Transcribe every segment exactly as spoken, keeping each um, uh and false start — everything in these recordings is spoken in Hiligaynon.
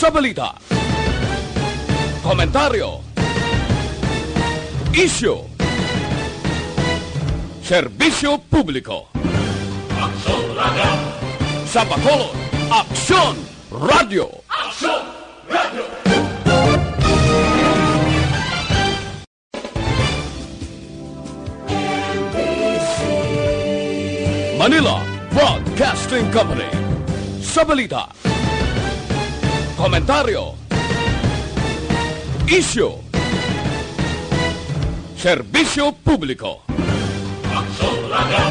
Balita, komentaryo, isyu, serbisyo publiko. Aksyon Radio. Sa Bacolod, Aksyon Radio. Aksyon Radio. Manila Broadcasting Company. Sa balita, komentaryo, isyu, serbisyo publiko. Aksyon Radio.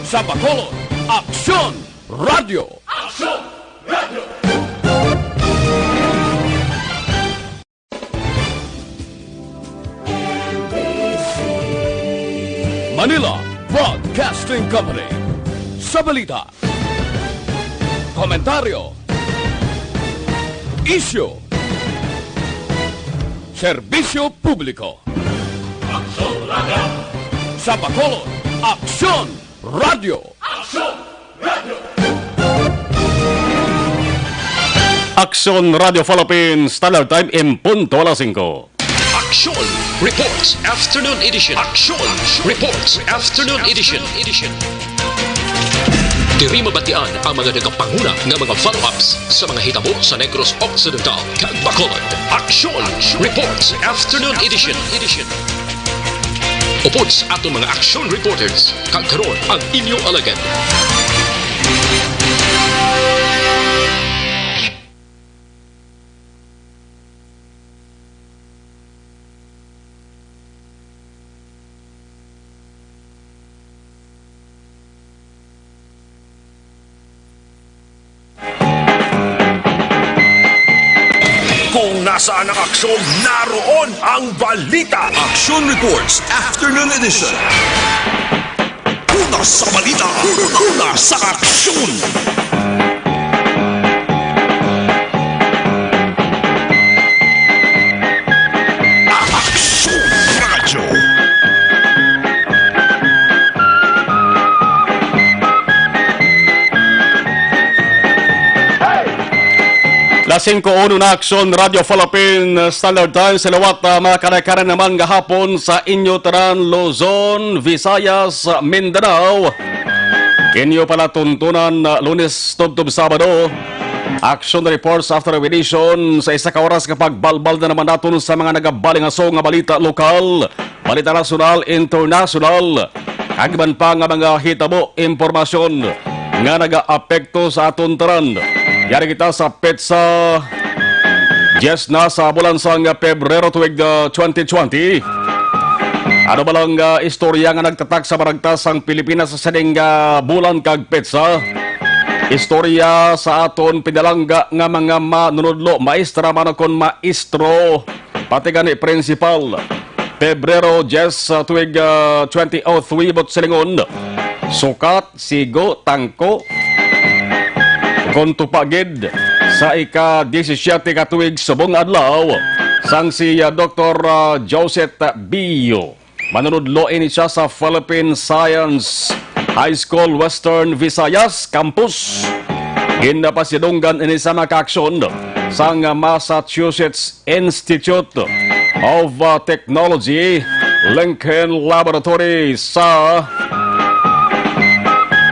Sa Bacolod, Aksyon Radio. Aksyon Radio. Manila Broadcasting Company. Sa balita, komentaryo, isyu, serbisyo publiko. Aksyon Radio. Sa Bacolod, Aksyon Radio. Aksyon Radio. Aksyon Radio Philippines, Standard Time, en punto alas singko. Aksyon Reports Afternoon Edition. Aksyon Reports Afternoon Edition. Diri mabatian ang mga nagapanguna nga mga follow-ups sa mga hitabo sa Negros Occidental kag Bacolod. Aksyon Reports Afternoon Edition. Upod sa aton mga aksyon reporters, kag karon ang inyo alagad. Kung nasaan ang aksyon, naroon ang balita. Action Reports Afternoon Edition. Una sa balita, una sa aksyon. Aksyon Radyo. Las singko uno na, Aksyon Radio Philippine Standard Time. Sa liwat, ah, mga kanay-kanay naman gahapon sa inyo tanan, Luzon, Visayas, Mindanao. Inyo palatuntunan, ah, Lunes tubtob Sabado. Action reports after edition. Sa isa ka oras nga pagbalbal na naman naton sa mga nagabalingaso nga balita lokal, balita nasyonal, internasyonal, kag iban pa nga mga hitabo, impormasyon nga nagaapekto sa aton tanan. Yari kita sa petsa diyes na sa bulan sang Pebrero tuig, ah, twenty twenty. Ano ba lang, ah, istorya nga nagtatak sa baragtas sang Pilipinas sa sining, ah, bulan kag petsa? Istorya sa aton pinalangga nga mga manunudlo, maestra man kon maestro, pati gani principal. Pebrero diyes, ah, tuig, ah, twenty oh three, buot silingon. Sukat, sigo, tangko, kon tupa gid sa ika-diyesisiyete ka tuig subong adlaw sang si, ah, Doktor, ah, Josette Bio. Manunudlo ini siya sa Philippine Science High School, Western Visayas Campus. Ginapasidunggan ini sa mga kaaksyon sang Massachusetts Institute of, uh, Technology Lincoln Laboratory sa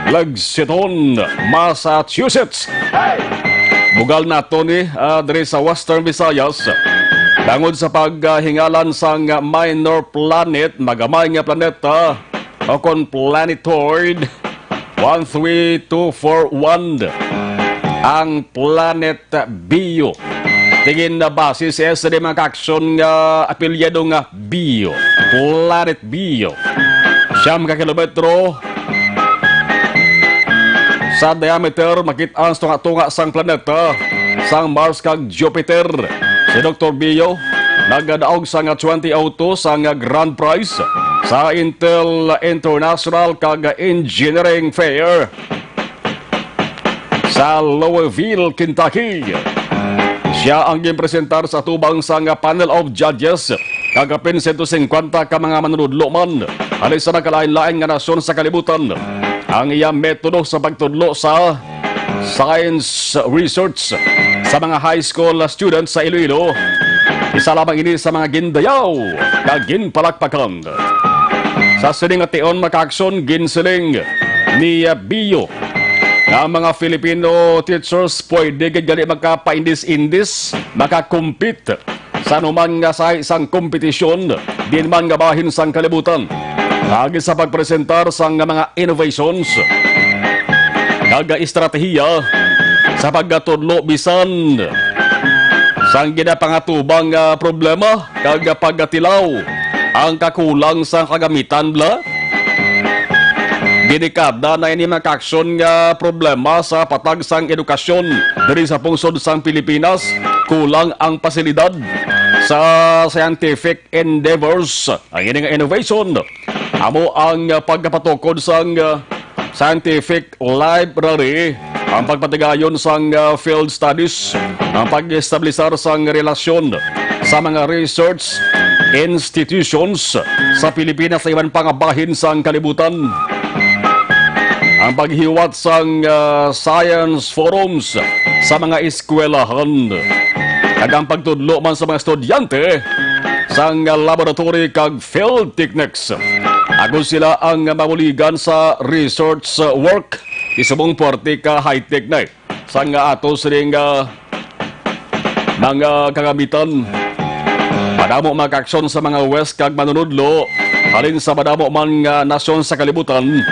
Lexington, Massachusetts. Bugal nato ni, ah, diri sa Western Visayas. Tungod sa paghingalan sang minor planet, magamay nga planeta, o kon planetoid, one three two four one, ang Planet Bio. Tingin na base sa S D mga kaaksyon nga apelyado nga Bio. Planet Bio. Siyam ka kilometro sa diameter, makit-an sa tunga-tunga sang planeta, sang Mars kag Jupiter. Si Doktor Bio nagadaog sang twenty oh two sang grand prize sa Intel International kag Engineering Fair sa Louisville, Kentucky. Siya ang ginpresentar sa atubang sang panel of judges, kag kapin sento singkwenta ka mga manunudlo man halin sa nagkalain-lain nga nasyon sa kalibutan. Ang iya metodo sa pagtudlo sa science research sa mga high school students sa Iloilo. Isa lamang ini sa mga gindayaw kag ginpalakpakan. Sa sining nga tion, mga kaaksyon, ginsiling ni, ah, Bio nga ang mga Filipino teachers pwede gid gali makapaindis-indis, makakompete sa anuman nga sahi sang kompetisyon diin man nga bahin sang kalibutan, agi sa pagpresentar sang mga innovations kag estratehiya sa pagkatudlo bisan sang ginapangatubang nga problema kag pagkatilaw ang kakulang sa kagamitan bla. Delikada na ini, mga kaaksyon, nga problema sa patag sang edukasyon diri sa pungsod sang Pilipinas. Kulang ang pasilidad sa scientific endeavors. Ang ini nga innovation amo ang pagkapatukod sang, uh, scientific library, ang pagpatigayon sang, uh, field studies, ang pag-establisar sang relasyon sa mga research institutions sa Pilipinas sa iban pang bahin sang kalibutan, ang paghiwat sang, ah, science forums sa mga eskwelahan, kag ang pagtudlo man sa mga estudyante sang laboratory kag field techniques, agod sila ang mabuligan sa research work. Isubong puwerte ka high-tech na sang ato sining, ah, mga kagamitan. Madamo, mga kaaksyon, sa mga huwes kag manunudlo halin sa madamo man nga nasyon sa kalibutan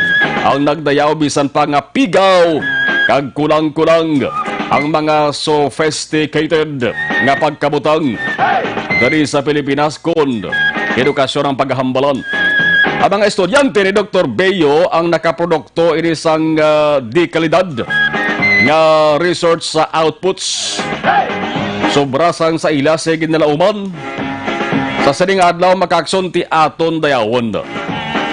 ang nagdayaw bisan pa nga pigaw kag kulang-kulang ang mga sophisticated nga pagkabutang diri sa Pilipinas kon edukasyon ang paghambalan. Ang mga estudyante ni Doktor Beo ang nakaprodukto to ini sang, ah, di kalidad nga research sa outputs. Sobra sang sa ila sa ginalauman. Sa sining adlaw, mga kaaksyon, ti aton dayawon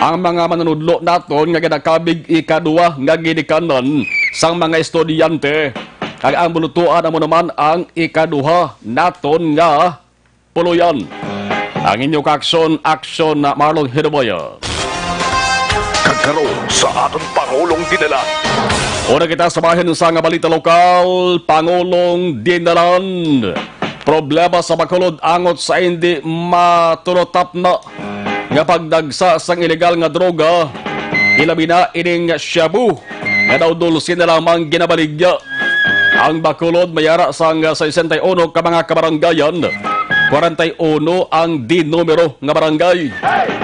ang mga manunudlo naton nga ginakabig ikaduha nga ginikanan sang mga estudyante, kag ang bulutuan amo naman ang ikaduha naton nga puloyan. Ang inyo kaaksyon, aksyon na Marlon Hidaboya. Kag karon sa aton Pangulong Dinalan. Una kita sa bahin sa nga balita lokal, Pangulong Dinalan. Problema sa Bacolod angot sa indi matulotap na nga pagdagsa sang ilegal nga droga, ilabi na ining shabu nga daw dulce na lamang ginabaligya. Ang Bacolod may ara sang sesenta y uno ka mga kabaranggayan, kwarenta y uno ang dinumero nga barangay,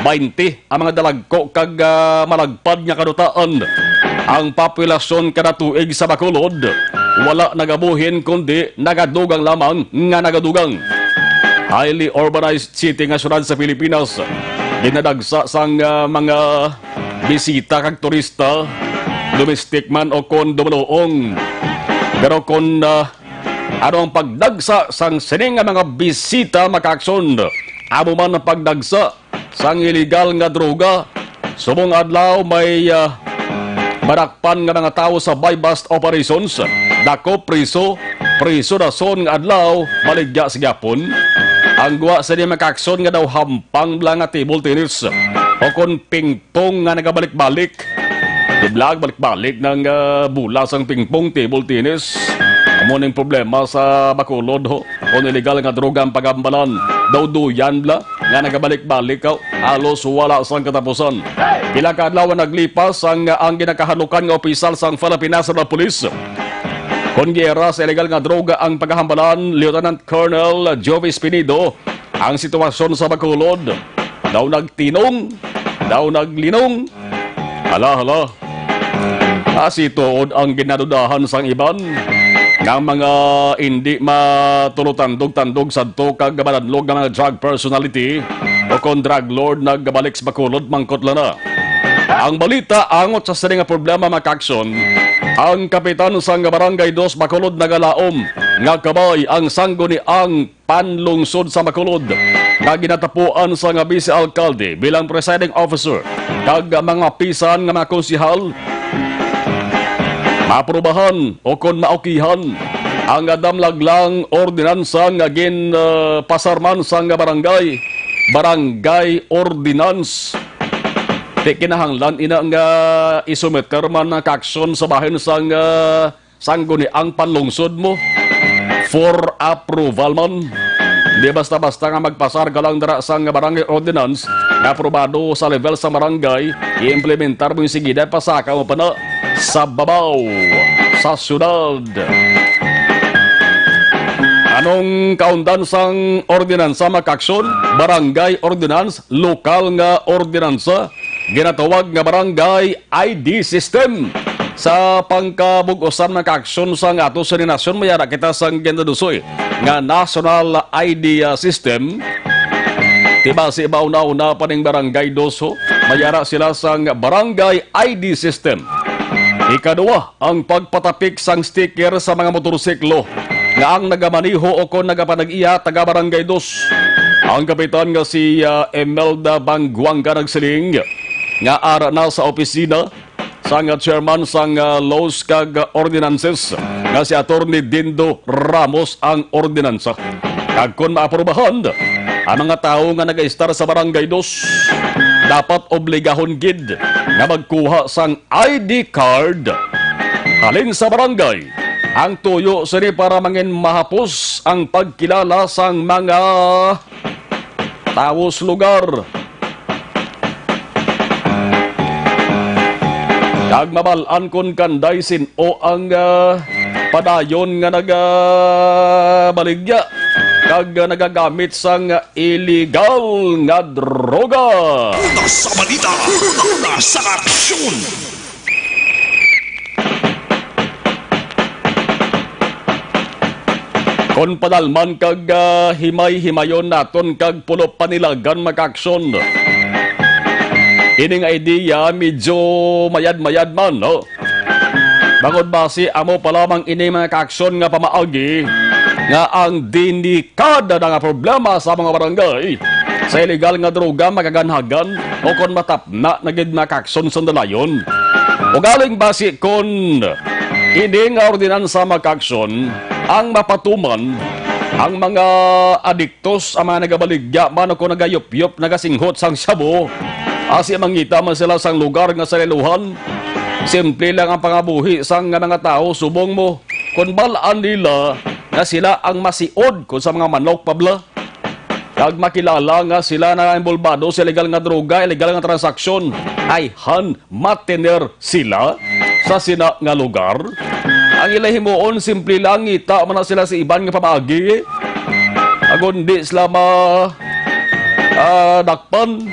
baynte ang mga dalagko kag, ah, malagpad nga kadutaan. Ang populasyon kada tuig sa Bacolod wala nagabuhin kundi nagadugang lamang nga nagadugang. Highly urbanized city nga syudad sa Pilipinas, ginadagsa sang, ah, mga bisita kag turista, domestic man o kon dumuluong. Pero kon, ah, ano ang pagdagsa sang sini nga mga bisita, mga kaaksyon? Amo man ang pagdagsa sang iligal nga droga. Subong adlaw may, ah, madakpan nga mga tawo sa buy-bust operations. Dako, priso, priso dason nga adlaw, baligya sa gyapon. Ang gwa sini, mga kaaksyon, nga daw hampang lang nga table tennis o kon ping pong nga nagabalik-balik. Di blag, balik-balik nang, ah, bola sang pingpong, table tennis. Amo ning problema sa Bacolod, ho. Kung illegal nga droga ang pagambalan, daw duyan bla nga nagabalik-balik, ho. Halos wala sang katapusan. Pila ka adlaw ang naglipas ang, ang ginakahalukan nga opisyal sang Philippine National Police. Kon giyera sa illegal nga droga ang pagkahambalan, Lieutenant Colonel Jovis Pinedo, ang sitwasyon sa Bacolod, daw nagtinong, daw naglinong. Hala, hala. Asi tuod ang ginadudahan sang iban nga mga indi matulotandog-tandog sadto kag madanlog nga mga drug personality o kon drug lord nagbalik sa Bacolod, mangkot lang na. Ang balita angot sa sini nga problema, mga kaaksyon, ang kapitan sang Barangay Dos Bacolod nagalaom nga kabay ang sangguniang panlungsod sa Bacolod nga ginatapuan sang vice alkalde bilang presiding officer kag mga pisan nga mga konsehal maaprubahan o kon maokihan ang damlaglang ordinansa nga gin, ah, pasarman sang barangay, barangay ordinance. Ti kinahanglan ina nga isumiter man ang kaaksyon sa bahin sang, ah, sangguniang panlungsod mo. for approval man. Di basta-basta nga magpasar ka lang dira sang barangay ordinance nga aprobado sa level sa barangay, i-implementar mo yung sige na pasaka mo pa na sa babaw, sa syudad. Anong kaundan sang ordinansa, mga kaaksyon? Barangay ordinance, lokal nga ordinansa, ginatawag nga barangay I D system. Sa pangkabug-usan, mga kaaksyon, sang ato sa nasyon, may ara kita sang ginadusoy nga national I D system. Di ba, si iba una-una pa ning barangay doso, may ara sila sang barangay I D system. Ikaduha, ang pagpatapik sang sticker sa mga motorsiklo nga ang nagamaniho o kon nagapanag-iya taga Barangay Dos. Ang kapitan nga si, ah, Imelda Banguanga nagsiling nga ara na sa opisina sang chairman sang, ah, Laws kag Ordinances nga si Attorney Dindo Ramos ang ordinansa. Kag kon maaprubahan, ang mga tawo nga nag-estar sa Barangay Dos dapat obligahon gid nga magkuha sang I D card halin sa barangay. Ang tuyo sini para mangin mahapos ang pagkilala sang mga tawo sa lugar. Kag mabal-an kon kanday sin-o ang, ah, padayon nga nagabaligya kag nagagamit sang iligal nga droga. Una sa balita, una sa aksyon. Kon padalman kag, ah, himay-himayon naton kag pulo panilagan, mga kaaksyon. Ini nga ideya medyo mayad-mayad man, no? Bangod basi amo pa lamang ini, mga kaaksyon, nga pamaagi nga ang delikada na nga problema sa mga barangay sa iligal nga droga magaganhagan o kon matapna na gid, mga kaaksyon, sang dalayon. Ugaling basi kon ini nga ordinansa, mga kaaksyon, ang mapatuman, ang mga adiktos, ang mga nagabaligya man o kon nagayupyop, nagasinghot sang shabu, asi mangita man sila sang lugar nga sa liluhan. Simple lang ang pangabuhi sang nga mga tawo subong mo kon bal-an nila nga sila ang masiod kon sa mga manok pa bala. Kag makilala nga sila na inbolbado sa illegal nga droga, illegal nga transaksyon, ayhan matener sila sa sina nga lugar. Ang ila himuon, simple lang, ngita man na sila sa iban nga pamaagi. Agon di sila ma, ah, dakpan.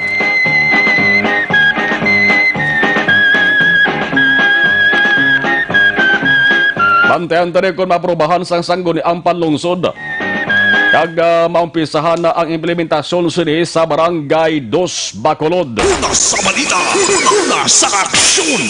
Bantayan ta rin kung maprobahan sang Sangguniang Panlungsod. Kag, ah, maumpisahan na ang implementasyon sini sa Barangay Dos Bacolod. Una sa balita, una sa aksyon.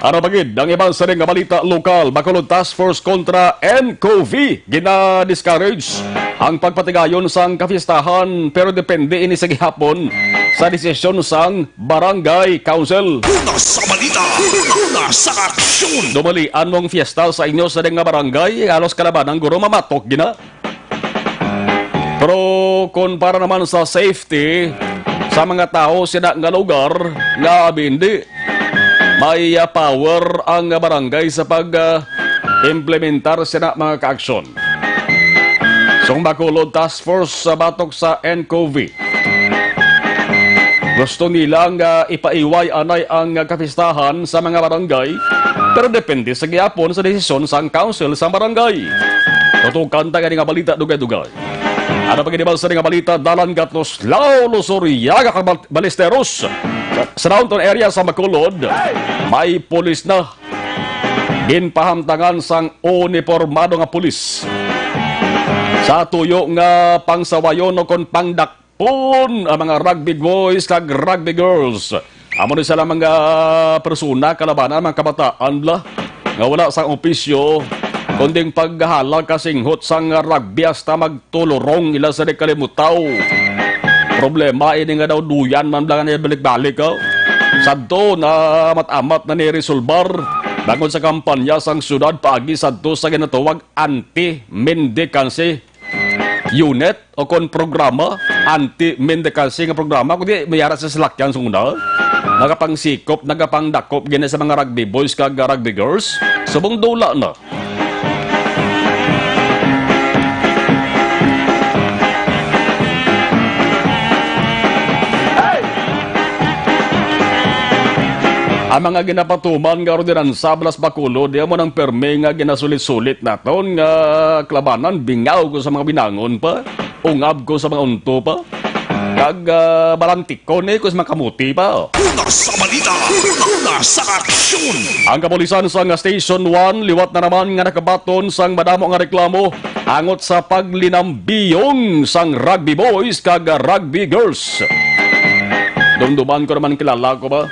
Ano pa gid ang iban sa nga balita lokal? Bacolod Task Force kontra N C O V gina-discourage ang pagpatigayon sang kafiestahan, pero depende ini sa gihapon sa desisyon sang Barangay Council. Una sa balita, una sa aksyon. Dumali anong fiesta sa inyo sa nga barangay, halos kalabanan guro mamatok gina. Pero kung para naman sa safety sa mga tao sina nga lugar nga abi hindi may, ah, power ang barangay sa pag, ah, implementar sina mga kaaksyon. Sung Bacolod Task Force sa batok sa N C O V. Gusto nila nga ipaiway anay ang kapistahan sa mga barangay, pero depende sa gihapon sa desisyon sang council sa barangay. Tutukan ta gani nga balita dugay-dugay. Ano pa gid ba sa nga balita, dalan Gatuslao, Luzuriaga kag Bal-, Ballesteros? Sa downtown area sa Bacolod, may pulis na ginpahamtangan sang unipormado nga pulis sa tuyo nga pangsawayon o kon pangdakpon ang mga rugby boys kag rugby girls. Amo ni sila mga persona, kalabanan, mga kabataan bala, nga wala sang opisyo, kundi ang paghahala ka singhot sang rugby hasta magtulurong ila sa di kalimutaw. Problema ini nga daw duyan man bala nga balik-balik, oh. Sadto na amat-amat na ni resolbar bangod sa kampanya sang syudad paagi sadto sa ginatawag anti-mendicancy unit o kon programa, anti-mendicancy nga programa, kundi may ara sa salakyan sa una. Nagapangsikop, nagapangdakop gini sa mga rugby boys kag rugby girls. Subong dula na. Ang mga ginapatuman nga ordinansa balas Bacolod, di amo nang permi nga ginasulit-sulit naton nga kalabanan, bingaw ko sa mga binangon pa, ungab ko sa mga unto pa, kag, ah, balantikon eh ko sa mga kamuti pa. Una sa balita, una sa aksyon. Ang kapulisan sa nga Station one, liwat na naman nga nakabaton sang madamo nga reklamo angot sa paglinambiyong sang rugby boys kag rugby girls. Dumduman ko naman, kilala ko ba?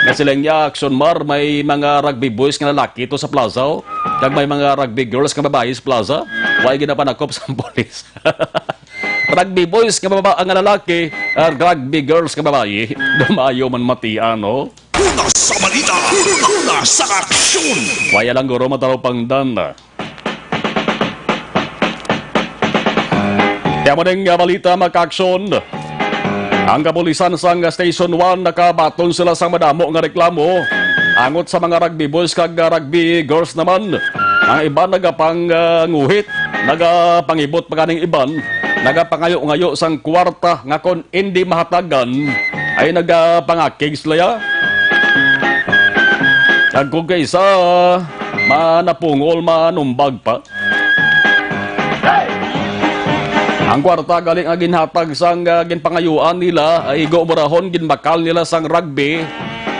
Nga sila nga Action Mar, may mga rugby boys nga lalaki to sa plaza, oh. Kag may mga rugby girls nga babayi sa plaza. Way ginapanakop sa pulis. Rugby boys nga baba-, nga lalaki, ah, rugby girls nga babayi. Dumayo man matian, no? Una sa balita, una sa aksyon. Waya lang guro mataraw pang dan. Kaya mo ding, ah, balita, mga kaaksyon. Ang kapulisan sang Station one nakabaton sila sang madamo nga reklamo angot sa mga rugby boys kag, ah, rugby girls naman. Ang iban nagapang, ah, nguhit, nagapangibot pa ganing iban, nagapangayo-ngayo sang kwarta nga kon indi mahatagan, ay nagapangakig sila ya. Kag kung kaisa, manapungol, manumbag pa. Ang kwarta gali nga ginhatag sang, ah, ginpangayuan nila, ay igo burahon ginbakal nila sang rugby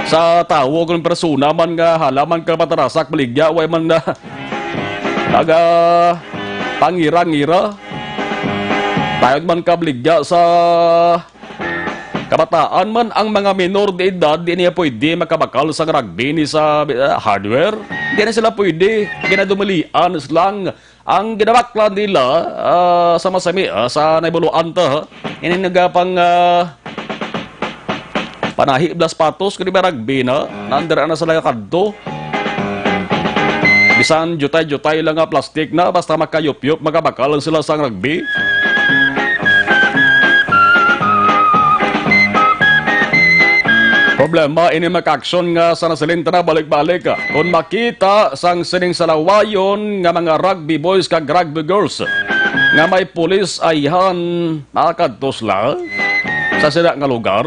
sa tawo kon persona man nga halaman ka patarasak baligya, way man na naga pangira-ngira. Tayod man ka baligya sa kabataan man, ang mga minor de edad, di niya pwede makabakal sang rugby ni sa, ah, hardware. Di na sila pwede. Ginadumalian silang ang ginabaklan nila, ah, sa masami, ah, sa naibuloan ta, ha. Ini nagapang, ah, panahi blas patos, kung di ba rugby na, nandira na sila kadto. Bisan jutay-jutay lang nga plastic na, basta makayupyop, makabakal lang sila sang rugby. Problema ini, mga kaaksyon, nga sa nasilinta na balik-balik, ah, kung makita sang sining salawayon nga mga rugby boys kag rugby girls nga may pulis ayhan makadto sila sa sila nga lugar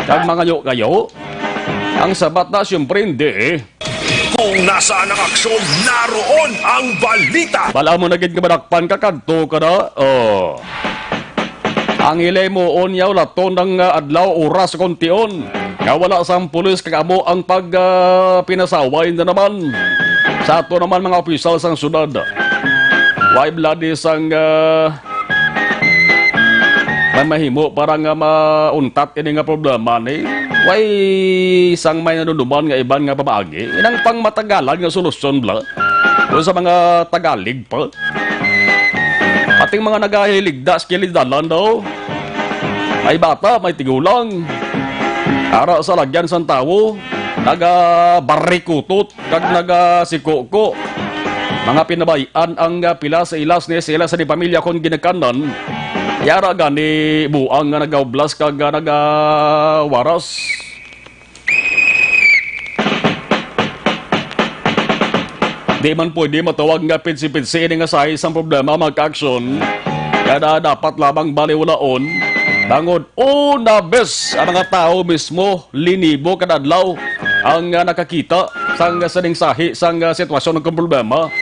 kag mangayo-ngayo. Ang sabat na, siyempre, hindi. Kung nasaan ang aksyon, naroon ang balita. Bala mo na gid nga madakpan ka, kadto ka na. Oh. Ang hilay mo, unya, wala to nang, ah, adlaw, oras, kontion nga wala sang pulis kag amo ang pag, ah, pinasaway na naman sa ato naman mga opisyal sang syudad. Way bloody sang, ah, may mahimo para nga mauntat ini nga problema ni. Way sang may naduduman nga iban nga pamaagi. Inang pangmatagalan nga solusyon bala. O sa mga Tagalig pa. Pati mga nagahiligda sa kilid dalan daw. May bata, may tigulang. Ara sa lagyan sang tawo, nagabarikutot kag nagasikuko. Mga pinabay-an ang, ah, pila sa ilas ni sila sa di pamilya kon ginikanan. Yara gani buang nga nagahublas kag, ah, nagawaras. Di man pwede matawag nga pitsi-pitsi ini nga size sang problema, mga kaaksyon. Kada dapat lamang baliwalaon. Tangod una bes ang mga tawo mismo linibo kada adlaw ang, ah, nakakita sang sining sahi sang, ah, sitwasyon ng problema.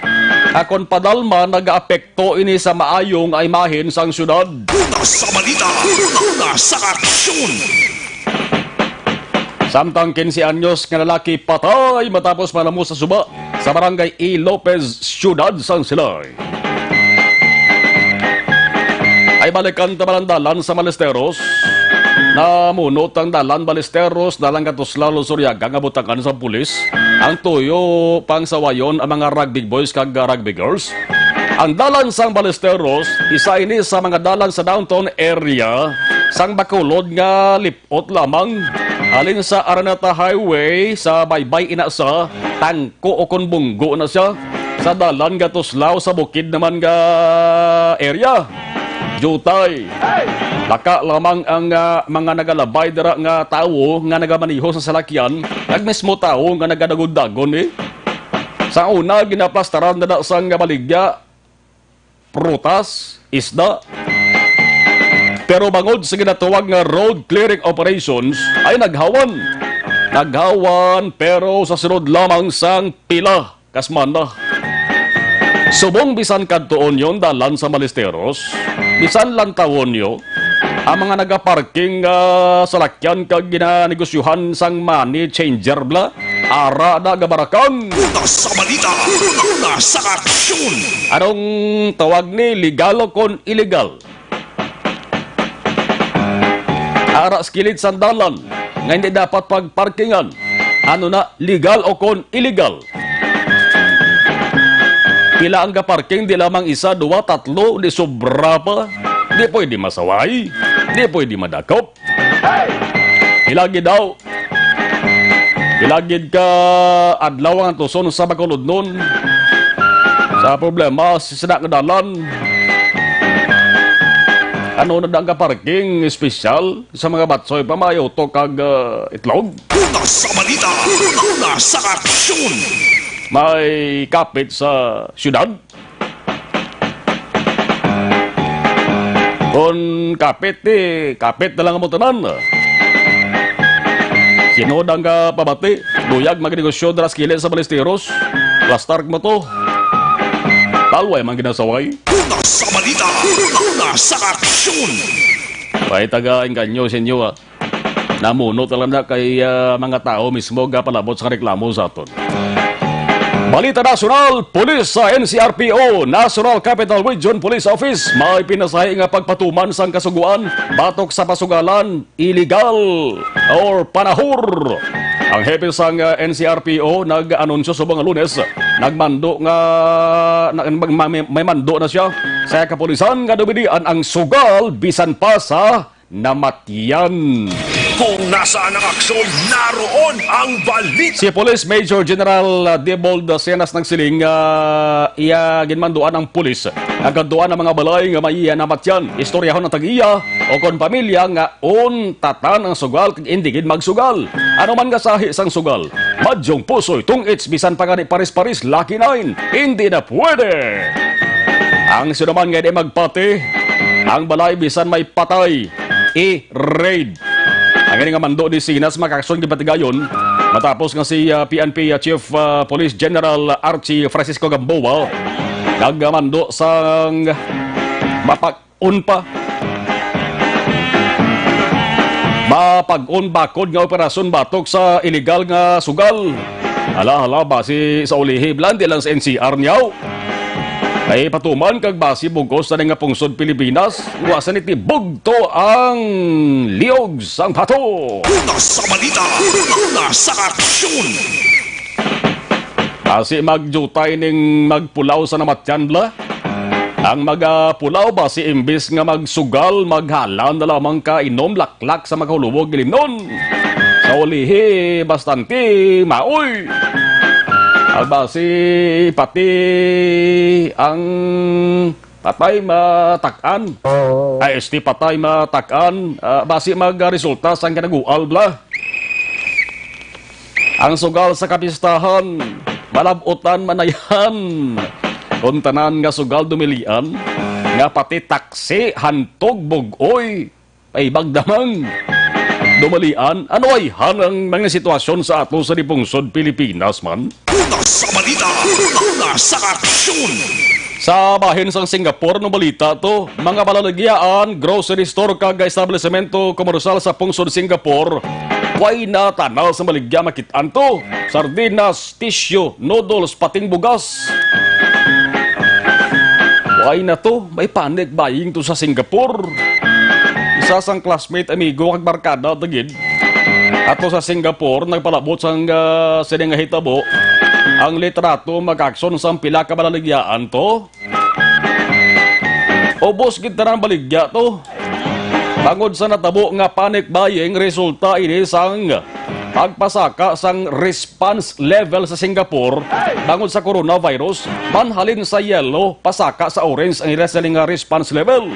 Akon padalma nagaapekto ini sa maayo nga imahen sang syudad. Una sa balita, una sa aksyon. Samtang quince anyos nga lalaki patay matapos malamo sa suba sa barangay E. Lopez, Siyudad sang Silay. Ay balikan ta man ang dalan sa Balesteros. Namunot ang dalan Balesteros, dalan Katuslao, Luzuriaga nga butangan sa pulis. Ang tuyo pang sawayon ang mga rugby boys kag rugby girls. Ang dalan sang Balesteros, isa ini sa mga dalan sa downtown area sang Bacolod nga lip-ot lamang. Halin sa Araneta Highway sa Baybay ina sa Tangko o kon Bunggo na siya. Sa dalan nga Tuslao sa bukid naman nga area. Jutay. Laka lamang ang, ah, mga nagalabay dira nga tawo nga nagamaneho sa salakyan, kag mismo tawo nga nagadagod-dagon, eh. Sa una, ginaplastaran na sang baligya, prutas, isda. Pero bangod sa ginatawag nga road clearing operations, ay naghawan. agawan, pero sa sunod lamang sang pila ka semana. Subong bisan kadtuon yon dalan sa Ballesteros, bisan lantawon nyo, ang mga nagaparking nga salakyan kag ginanegosyohan sang money changer bala, ara na gabarakang. Una sa balita, una sa aksyon. Anong tawag ni, legal o kon illegal? Ara sa kilid sang dalan nga hindi dapat pagparkingan. Ano na, legal o kon illegal? Pila ang gaparking? Di lamang isa, duwa, tatlo, di sobra pa. Di pwede masaway. Di pwede madakop. Pila gid daw? Pila gid ka adlaw ang tuson sa Bacolod nun? Sa problema, si sina nga dalan. Ano na dang ka parking espesyal sa mga batsoy pa may utok kag, ah, itlog? Una sa balita, una sa aksyon. May kapit sa syudad? Kon kapit, eh, kapit na lang mo tanan. Sino dang ka pabati? Luyag magnegosyo dira sa kilid sa Ballesteros. Plastar mo to. Talway man ginasaway. Una sa balita, una sa aksyon. May taga-engganyo sa inyo, ah. Namuno talaga na kay, ah, mga tao mismo gapalabot sa reklamo sa aton. Balita nasyonal, pulis sa N C R P O, National Capital Region Police Office, may pinasahi nga pagpatuman sang kasugoan batok sa pasugalan, illegal or panahor. Ang hepe sang, ah, N C R P O nag-anunsyo subong nga Lunes, nagmando nga, na, mag-, ma-, may, may mando na siya sa kapulisan nga dumilian ang sugal bisan pa sa namatyan. Kung nasaan ang aksyon, naroon ang balita. Si Police Major General, uh, Diebold Cenas nagsiling nga iya ginmanduan ang pulis nga kadtuan ang mga balay nga may namatyan. Istoryahon ang tag-iya o kon pamilya nga untatan ang sugal kag indi gid magsugal. Ano man nga sahi sang sugal, madyong pusoy, tong-its, bisan pa gani paris-paris, lucky nine, hindi na pwede. Ang sino man nga di magpati, ang balay bisan may patay, i-raid. Ang ini nga mando ni Cenas makaaksyon gipatigayon matapos nga si, ah, P N P, ah, Chief, ah, Police General Archie Francisco Gamboa nagmando sang mapag-on pa, mapag-on bakod nga operasyon batok sa iligal nga sugal. Hala, hala, basi sa ulihi, bala, di lang sa N C R niyaw. Ay patuman kag basi bugos na nga pungsod Pilipinas, wa sa niti bugto ang liog sang bato. Una sa balita, una sa aksyon. Basi magjutay ning magpulaw sa namatyan, bala. Ang magapulaw basi imbis nga magsugal, maghalan na lamang ka inom, laklak sa makahulubog gilimnon. Sa ulihi, bastante maoy. Ang basi pati ang patay matak-an. Oo. Ay, este patay matak-an, ah, basi magresulta sang kinagual, bala. Ang sugal sa kapistahan, malab-utan man na yan. Kung tanan nga sugal dumilian, nga pati taksi, hantog, bug-oy, ay bagdamang dumalian, ano ay han ang mga sitwasyon sa ato sa dipungsod Pilipinas man? Una sa balita, una sa aksyon. Sa bahin sang Singapore, no balita to, mga balaligyaan, grocery store kag establisemento komersyal sa pungsod Singapore, way na tana sa baligya makit-an to. Sardinas, tissue, noodles, pating bugas. Way na to, may panic buying to sa Singapore. Isa sang classmate, amigo, kag barkada, dagid. Ato sa Singapore, nagpalabot sang, ah, sini nga hitabo. Ang litrato, mag-aksyon sang pila ka balaligyaan to. Ubos gid tanan baligya to. Bangod sa natabo nga panic buying, resulta ini sang pagpasaka sang response level sa Singapore bangod sa coronavirus, manhalin sa yellow, pasaka sa orange ang ila sini nga response level.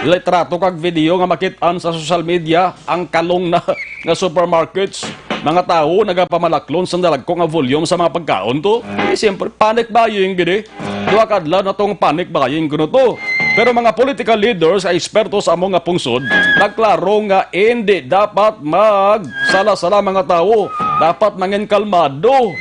Litrato kag video nga makit-an sa social media, ang kalong na nga supermarkets, mga tawo nagapamalaklon sa nalagko nga volume sa mga pagkaon to. Eh, siyempre, panic buying gid eh. Duha ka adlaw na tong panic buying kuno to. Pero mga political leaders, eksperto sa amo nga pungsod, nagklaro nga indi dapat magsala-sala mga tawo. Dapat mangin kalmado.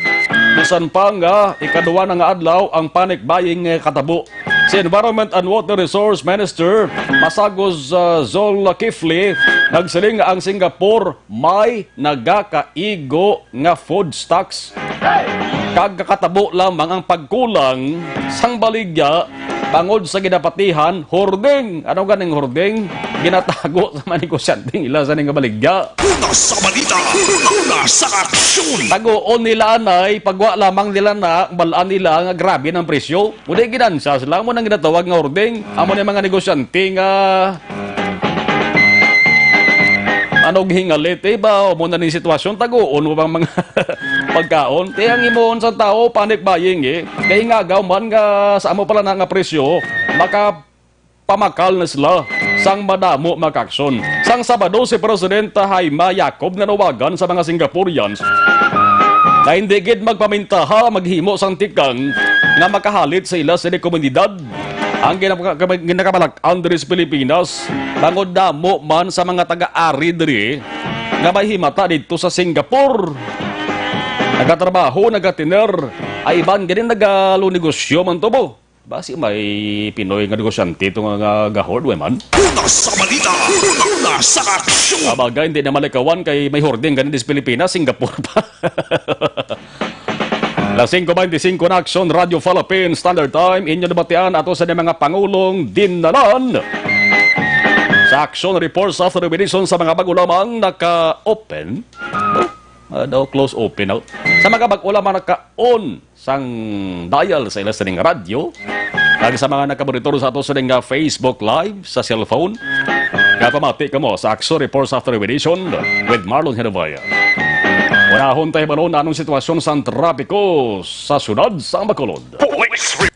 Bisan pa nga ikaduha na nga adlaw ang panic buying nga katabo. Si Environment and Water Resource Minister Masagos, uh, Zulkifli nagsiling nga ang Singapore may nagakaigo nga food stocks. Kag kakatabo lamang ang pagkulang sang baligya bangod sa ginapatihan hoarding. Ano ganing hoarding? Ginatago sa mga negosyanteng ila sa ning baligya. Una sa balita, una sa aksyon. Taguon nila anay, pagwa lamang nila na, balaan nila nga grabe ng presyo. Muna ginansya sila, mo nang ginatawag nga hoarding. Amo ni mga negosyante nga ano, hingalit, eh, ba? O mo na ning sitwasyon, taguon mo bang mga pagkaon? Ti ang himuon sa tao, panic buying, eh. Kay nga, gaw man nga sa amo pala na nga presyo, makapamakal na sila sang madamo makakson. Sang Sabado, si Presidente Jaime Jacob nanawagan sa mga Singaporeans na hindi gid magpamintaha maghimo sang tikang nga makahalit sa ila sa komunidad. Ang ginaka-, ginakabalak-an diri sa Pilipinas, bangod damo man sa mga taga-ari diri nga may himata didto sa Singapore. Nagatrabaho, nagatiner, ay iban gani nagalunegosyo man to bo. Basi may Pinoy nga negosyante to nga, nga gahord, we man. Una sa balita, una sa aksyon. Sabagay, hindi na malikawan kay may hoarding gani dis Pilipinas, Singapore pa. Las singko beintisinko na, Aksyon Radio Philippines Standard Time, inyo nabatian ato sa mga pangulong dinalan. Sa Aksyon Reports After Revelation sa mga bago lamang naka-open. Ah, daw close open out. Sa mga bago lamang naka-on sang dial sa ila sining radyo, kag sa mga nakamonitor sa ato sining, ah, Facebook Live sa cellphone, nga pamati kamo sa Aksyon Reports After Revelation with Marlon Hinabaya. Unahon tayo balon anong sitwasyon sang trapiko sa siyudad sang Bacolod. Police re-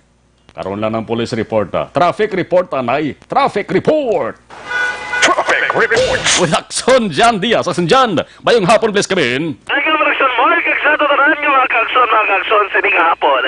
Karon lang ang police report, ah. Traffic report, anay. Traffic report! Traffic report! With Aksyon Jan Diaz. Aksyon Jan, mayong hapon, please, kami. Ay, ka, Maricel Moy, kag sa tanan nga mga kaaksyon, mga kaaksyon, sining hapon.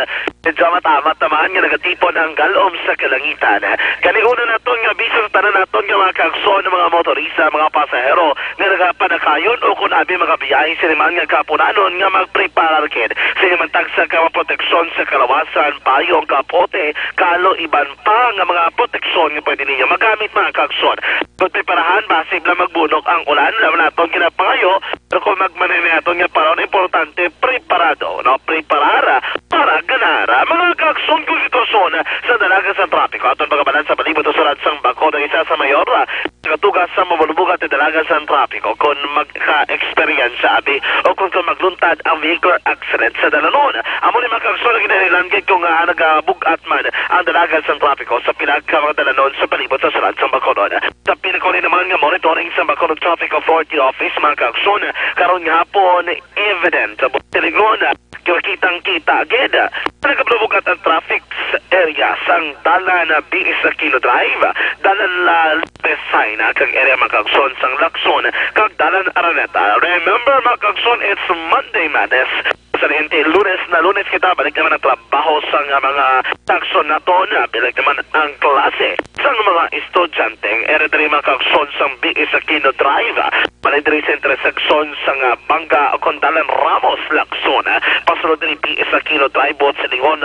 Medyo matamat naman nga nagatipon ang galom sa kalangitan. Kani una naton nga abiso sa tanan naton nga mga kaaksyon, mga motorista, mga pasahero nga nagapanakayon o kon abi magabiyahe sini man nga kahaponanon nga magpreparar gid sa inyong tagsa ka mga proteksyon sa kalawasan, payong, kapote, kalo, iban pa nga mga proteksyon nga pwede ninyo magamit, mga kaaksyon. Magpreparahan, basi bala magbunok ang ulan, laban naton ginapangayo, pero kung magmaneho naton nga panahon, importante, preparado, no? Preparar para ganar. Mga kaaksyon, kung sitwasyon sa dalagan sa trapiko, aton pagabalan sa palibot sa sulod sang Bacolod, isa sa mayor, ah, katugas sa mabalubog at dalagan sa trapiko, kung magka-experience abi, o kung, kung magluntad ang vehicular accident sa dalanon. Amo ni mga kaaksyon ang ginahalilan gid kung, ah, nagabug-at man ang dalagan sa trapiko sa pila ka mga dalanon sa palibot sa sulod sang Bacolod. Sa pinakahuli naman nga monitoring sa Bacolod Traffic Authority Office, mga kaaksyon, karon nga hapon, evident. Tiligon, kitang-kita gid. Nagapalubugat ang traffic sa area sang dalan na B S Aquino Drive, dalan La Lopez Jaena, kag area, mga kaaksyon, sang Lacson, kag dalan Araneta. Remember, mga kaaksyon, it's Monday Madness. Sa Oriente, Lunes na Lunes kita, balik naman ang trabaho sa nga mga kaaksyon naton, balik naman ang klase sa mga estudyante. Ere diri, mga kaaksyon, sang B S Aquino Drive, balik diri sa intersection sa nga Banga o kon dalan Ramos Lacson, pasulod diri B S Aquino Drive, buot silingon,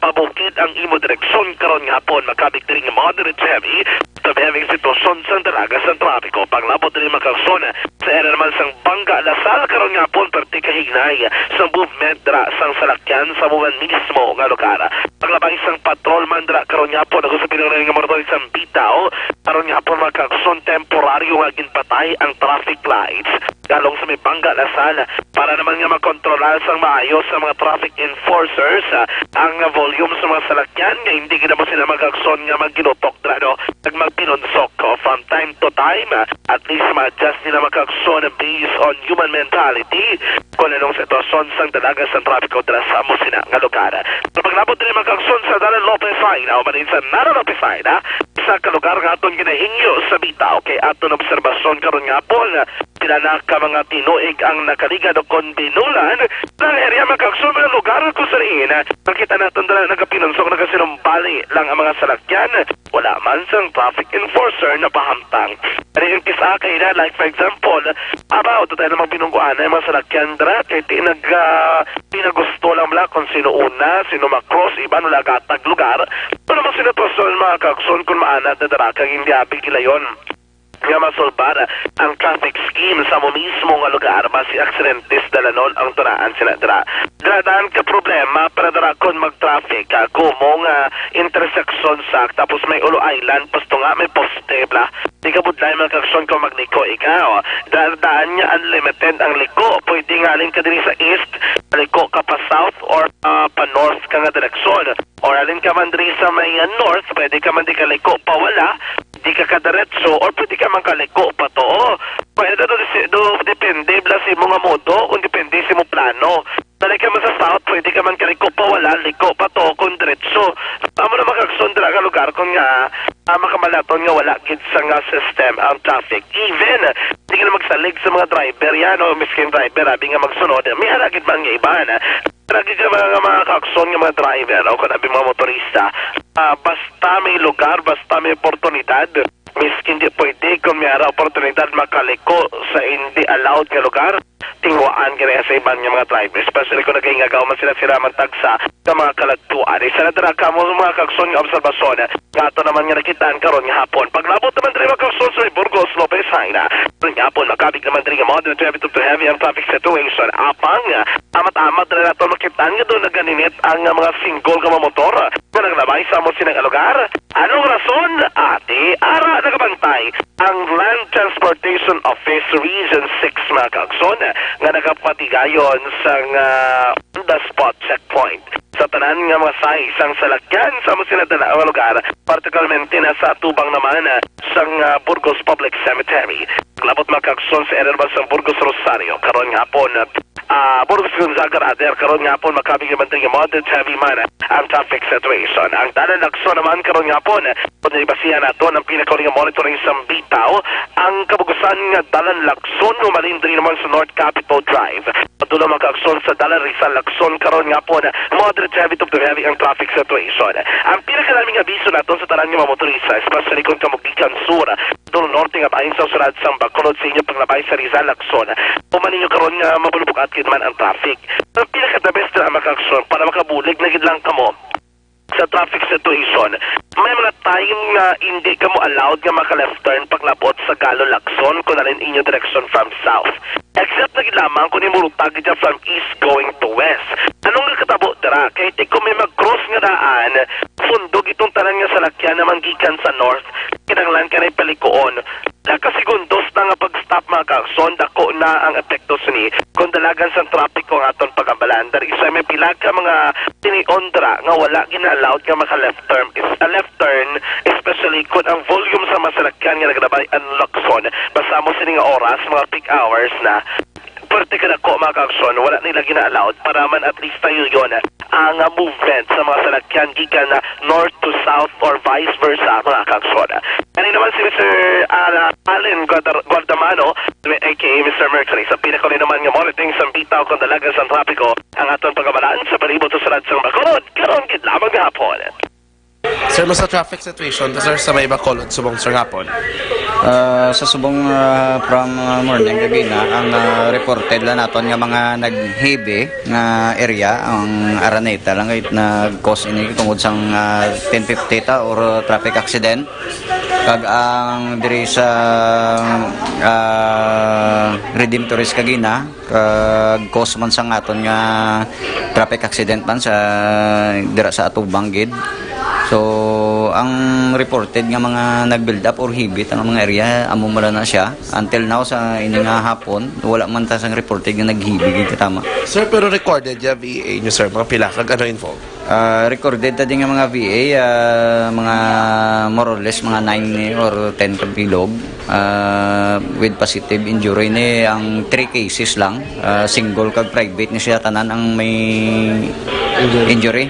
pabukid ang imo direksyon karon nga hapon, makabig diri nga moderate to heavy to heavy ang sitwasyon sang dalaga sang trapiko. Paglabot diri, mga kaaksyon, sa area naman sang Banga Lasal karon nga hapon, perti ka hinay sa movement dira sang salakyan sa amo man mismo nga lugar. Paglabay sang patrol man dira karon nga hapon, ako sa pinangalan nga motor sang Bitaw, karon nga hapon, mga kaaksyon, temporaryo nga ginpatay ang traffic lights galong sa may Banga Lasal para naman nga makontrolar sang maayo sa mga traffic enforcers, ah, ang volume sa mga salakyan nga hindi gid amo sila, mga kaaksyon, nga magginutok dira, no? Kag magpinunsok, oh, from time to time, ah, at least ma-adjust nila, mga kaaksyon, based on human mentality kung anong sitwasyon sang dalaga sang trapiko dira sa amo sina nga lugar. Sa paglabot diri, mga kaaksyon, sa dalan Lopez Jaena, o man sa Nara Lopez Jaena, sa ka lugar nga aton ginahingyo sa bitaw. Kay aton obserbasyon karon nga hapon, pila na ka mga tinuig ang nakaligad o kon binulan ang area, mga kaigsoon, mga lugar kung saan nakita naton dala nagapinunso, nagasinumbali lang ang mga salakyan. Wala man sang traffic enforcer na pahamtang. Pero yung kisa kay na, like, for example, abaw, ito tayo na magbinungguan na yung mga salakyan dra, kay ti nag, ah, di na gusto lang bala kung sino una, sino makross, iban wala gatag lugar. Ano naman sila to sa mga kaigsoon kung maanad na dara kag hindi abi gilayon nga masolbar ang traffic scheme sa mo mismo nga lugar, basi aksidentes dalanon ang tunaan sila dira. Dira daan ka problema para dira kon mag-traffic ka kumo nga intersection sa, tapos may Ulo Island, pasto nga may poste bala. Di ka budlay, mga kaigsoon, kung magliko ikaw. Dira daan nga unlimited ang liko. Pwede nga halin ka diri sa east, liko ka pa south or, ah, pa north ka nga direksyon. Or halin ka man diri sa may, ah, north, pwede ka man di ka liko pa wala, di ka ka diretso, or pwede ka man ka liko pa to. Pwede do, do, depende bala sa imo nga modo, kung depende sa imo plano. Dali ka man sa south, pwede ka man ka liko pa wala, liko pa to, kung diretso. Amo na, mga kaigsoon, dira nga lugar kon nga, ah, makamalaton nga wala gid sa nga system ang traffic. Even, di ka na magsalig sa mga driver yan, o miskin driver, abi nga magsunod, may ara gid man nga iban. Lagi ka mga, mga kaigsoon nga mga driver, o kon abi mga motorista, ah, basta may lugar, basta may oportunidad, miskin di pwede, kung may ara oportunidad makaliko sa hindi allowed nga lugar, tinguhaan ka na sa iban nga mga driver, especially kung nagahingagaw man sila, sila man tagsa sa mga kaladtuan. Isa na dira kamo mga kaigsoon nga obserbasyon nga ato naman nga nakitaan karon nga hapon. Paglabot naman diri, mga kaigsoon, sa Burgos, Lopez Jaena, karon nga hapon makabig naman diri nga moderate to heavy to heavy ang traffic situation. Apang, ah, amat-amat na nato makitaan nga doon naganinit ang, ah, mga single nga mga motor nga naglabay sa amo sini nga lugar. Anong rason? Ati, ara nagabantay ang Land Transportation Office Region six, mga kaigsoon, nga nagapatigayon sang, ah, on the spot checkpoint sa tanan nga mga size sang salakyan sa amo sini nga lugar, particularmente na sa atubang naman, ah, sang, ah, Burgos Public Cemetery. Labot, mga kaigsoon, sa area naman sang Burgos Rosario karon nga hapon, ah, Burgos Gonzaga, rather, karon nga hapon makabig naman diri nga moderate heavy man ang traffic situation. Ang dalan Lacson naman karon nga hapon, kung nabasihan nato ang pinakauli nga monitoring sa bitaw, ang kabugusan nga dalan Lacson humalin diri naman sa North Capitol Drive, padulong, mga kaigsoon, sa dalan Rizal Lacson karon nga hapon, moderate heavy to heavy ang traffic situation. Ang pinakadami nga abiso naton sa tanan nga mga motorista, especially kung kamo gikan sur, Duro Norte nga bahin sa sulad sang Bacolod, sa inyo paglabay sa Rizal Lacson, human ninyo karon nga mabulbukat gid man ang traffic. Ang pinaka-the best na, mga kaigsoon, para makabulig na gid lang kamo sa traffic situation, may mga time nga hindi kamo allowed nga maka-left turn paglabot sa Galo Lacson kung halin inyo direction from south. Except na gid lamang kung imo ruta gid siya from east going to west. Anong nakatabo dira? Kay ti kung may mag-cross nga daan, sundog itong tanan nga salakyan naman gikan sa north, kinahanglan ka na ipalikoon. Nakasegundos na nga pag-stop, mga kaigsoon, dako na ang epekto sini kung dalagan sang trapiko ang aton pag-ambalan. Dari sa may pila ka mga tiniondra nga wala gina-allowed nga maka-left turn, is, a left turn, especially kung ang volume sa mga salakyan nga naglabay ang Lacson, basta mo sini nga oras, mga peak hours na, pwerte ka dako, mga kaigsoon, wala nila gina-allowed para man at least tayo yon ang, ah, movement sa mga salakyan gikan na north to south or vice versa, mga kaigsoon. Kani naman si Mister Ala-, Allen Guadar-, Guardamano, A K A Mister Mercury, sa pinakauli naman nga monitoring sa bitaw kung dalagan sa trapiko ang aton pag-amalan sa palibot sa sulad sang Bacolod karon gid lamang gahapon. Sir, mas sa traffic situation to, sir, sa may Bacolod subong, sir, hapon? Ah, sa subong, ah, from, ah, morning, gabi na, ang, ah, reported lang naton nga mga naghibi nga area, ang Araneta lang kay nag-cause ini tungod sang, ah, ten fifty ta or traffic accident. Kag ang diri sa, ah, Redemptorist kagina, kag cause man sang aton nga traffic accident man sa dira sa atubang gid. So, ang reported nga mga nag-build up or hibit ang mga area, amo man na siya. Until now, sa ini nga hapon, wala man ta sang reported nga naghibi gid katama. Sir, pero recorded ya V A nyo, sir, mga pila kag ano involved? Ah, recorded ta din nga mga V A, ah, mga more or less mga nine ni or ten ka bilog, ah, with positive injury ni ang three cases lang, ah, single kag private ni siya tanan ang may injury.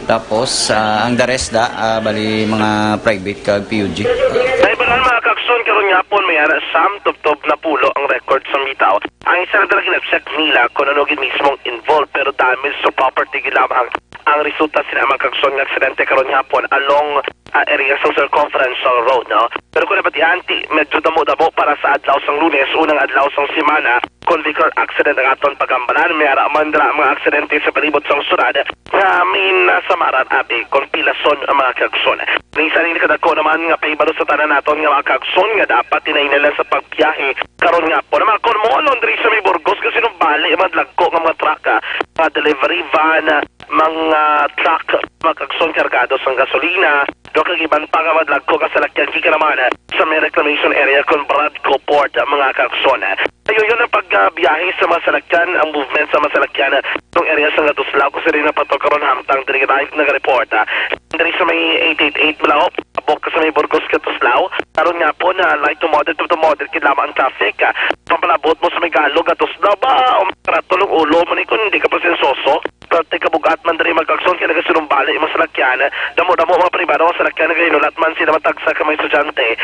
Tapos, ah, ang the rest da, ah, bali mga private kag P U G. Sa ibanan, mga kaagsoon, karon nga hapon may ara sam tubtob napulo ang record sa bitaw. Ang isa na talaga na-check nila kung ano gid mismo ang involved, pero damage sa property gid lamang ang resulta sina, mga kaagsoon, nga aksidente karon nga hapon along, ah, area sa Circumferential Road, no? Pero kung nabatian, ti medyo damo-damo para sa adlaw sang Lunes, unang adlaw sang semana, kung vehicular accident ang aton pagambalan, may ara man dira ang mga aksidente sa palibot sang syudad nga may nasamaran abi kon pila son ang mga kaagsoon. Bisan ini kadako naman nga pahibalo sa tanan naton nga mga kaagsoon nga dapat tinainala sa pagbiyahe karon nga hapon. Mga kon mo, laundry sa may Burgos, kasi nung bali, mga dagko nga mga truck, ah, mga delivery van, ah, mga truck, mga kaagsoon kargado sang gasolina, do kag iban pa nga mga dagko nga salakyan gikan naman sa may reclamation area kon Bradco Port, mga kaagsoon. Ayo yun ang pagbiyahe sa mga salakyan, ang movement sa mga salakyan, tong area sa Gatuslao, kasi rin napatukaron hamtang diri live nag-report, ah. Diri sa may eight eight eight Malahop, abok ka sa may Burgos, Gatuslao. Karon nga po na light to moderate, to moderate, kid lamang ang traffic, ah. Pampalabot mo sa may Galog, Gatuslao ba? O, karatulong ulo mo ni kung hindi ka pasensoso. Perte kabugat man diri, mga kaagsoon, kay nagasinumbali ang mga salakyan. Damo-damo mga pribado nga salakyan, nagahinulat man sila matagsa ka mga estudyante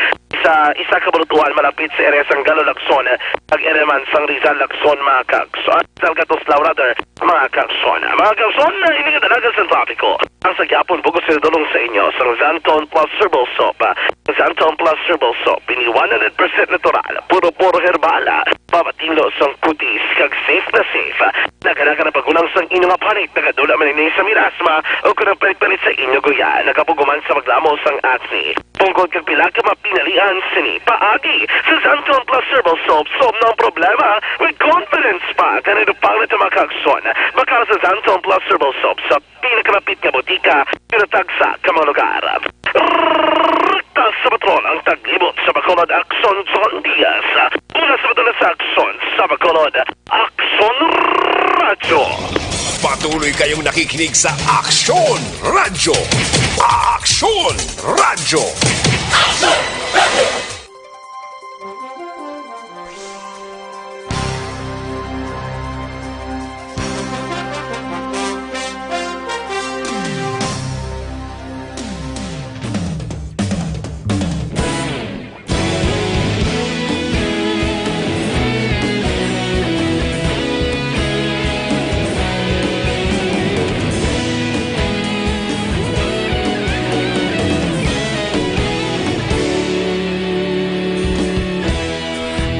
sa isa ka bulutuhan malapit sa area sang Galo, Lacson, ag area man sang Rizal, Lacson, mga kaagsoon. Rizal, Gatuslao, rather, mga kaagsoon. Mga kaagsoon, na ini nga dalagan sa trapiko. Ang sa gyapon, bugos sa dulong sa inyo, sang Xantone Plus Herbal Soap. Xantone Plus Herbal Soap, ini one hundred percent natural, puro-puro herbal. Papatinlo sang kutis kag safe na safe. Naganakan ang pagulang sang inyo nga panit, nagadula man ini sa milasma o kon ang palit-palit sa inyo guya, nakapuguman sa maglamo sang acne. Punggod kag pila ka mapinalian sini paagi sa Xantone Plus Herbal Soap. Solve na ang problema with confidence pa. Kanay dupang na ito, mga kaagsoon. Bakal sa Xantone Plus Herbal Soap sa pinakalapit nga botika, pero tagsa ka mga lugar. Rekta sa patrol ang taglibot sa Bacolod, Aksyon John Diaz. Mula sa patrol sa Aksyon sa Bacolod, Aksyon Radyo. Patuloy kayong nakikinig sa Aksyon Radyo. Aksyon Radyo.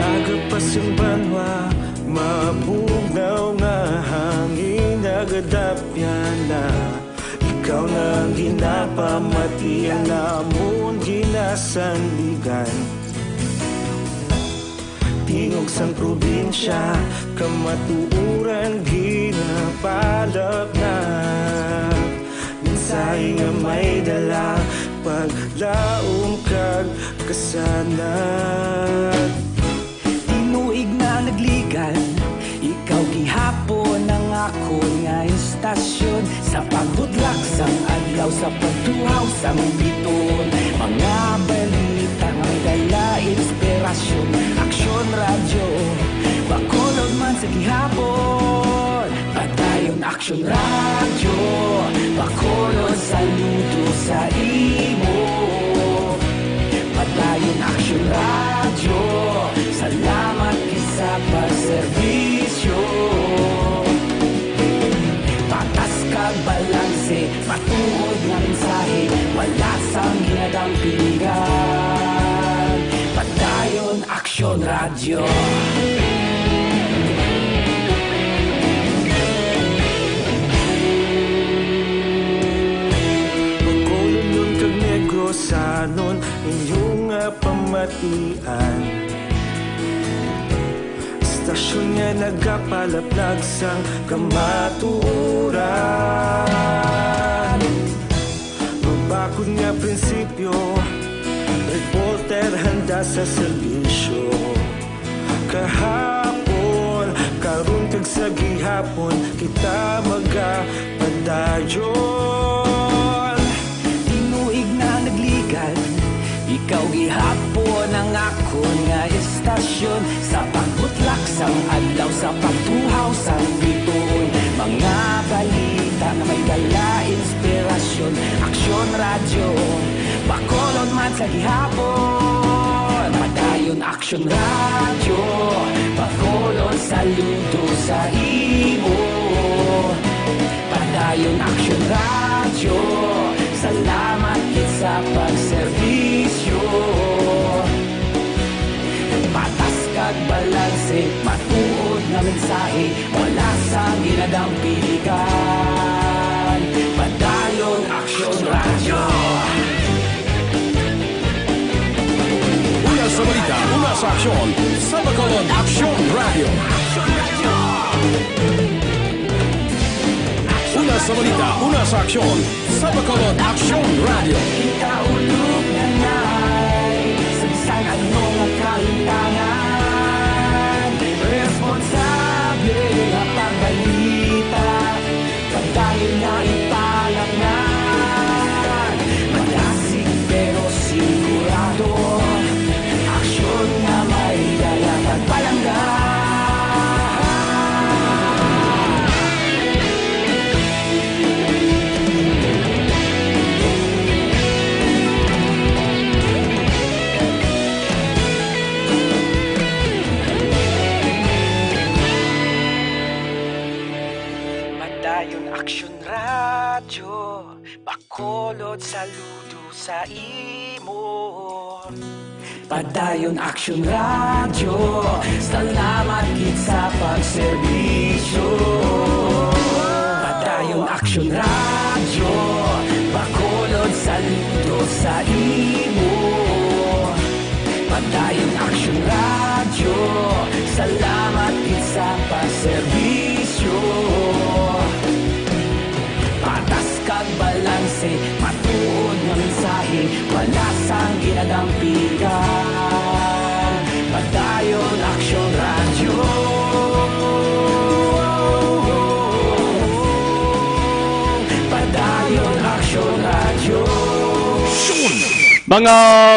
Aga pa sing banwa, mabugnaw nga hangin, nagadapyan na. Ikaw na ang ginapamati, ang amon ginasandigan. Tingog sang probinsya, kamatuoran ginapalapnap. Mensahe nga may dala, paglaom kag kasanag. Tinuig na nagligan, ikaw gihapon ang akon nga istasyon. Sa pagbutlak sang adlaw, sa pagtuhaw sang bituon, mga balita nga may dala inspirasyon. Aksyon Radyo, Bacolod man sa gihapon. Padayon Aksyon Radyo, Bacolod, saludo sa imo. Padayon Aksyon Radyo, salamat gid sa pagserbisyo. Patas kag balanse, matuod nga mensahe, wala sang ginadampingan. Padayon Aksyon Radyo. Bacolodnon kag Negrosanon, inyo nga pamatian. Istasyon nga nagapalaplag sang kamatuoran. Mabakod nga prinsipyo, reporter handa sa serbisyo. Kahapon, karon kag sa gihapon, kita magapadayon. Tinuig na nagligan, ikaw gihapon ang akon nga istasyon. Sa pagbutlak sang adlaw, sa pagtuhaw sang bituon, Mga balita nga may dala inspirasyon. Aksyon Radyo, Bacolod man sa gihapon. Padayon Aksyon Radyo, Bacolod saludo sa imo. Padayon Aksyon Radyo, salamat gid sa pagserbisyo. Patas kag balanse, matuod nga mensahe, wala sang ginadampigan. Padayon Aksyon Radyo. Una sa balita, una sa aksyon, sa Bacolod Aksyon Radyo. Una sa balita, una sa aksyon, sa Bacolod Aksyon Radyo. Ikaulog na na'y sa bisan ano nga kahintangan. Responsable nga pagbalita, padayon nga ipalangnan. Madasig pero sigurado, aksyon nga may dala kag palangga. Padayon Aksyon Radyo, Bacolod saludo sa imo. Padayon Aksyon Radyo, salamat gid sa pagserbisyo. Padayon Aksyon Radyo, Bacolod saludo sa imo. Padayon Aksyon Radyo, salamat gid sa pagserbisyo. Patas kag balanse, matuod nga mensahe, wala sang ginadampigan. Padayon Aksyon Radyo. Padayon Aksyon Radyo. Mga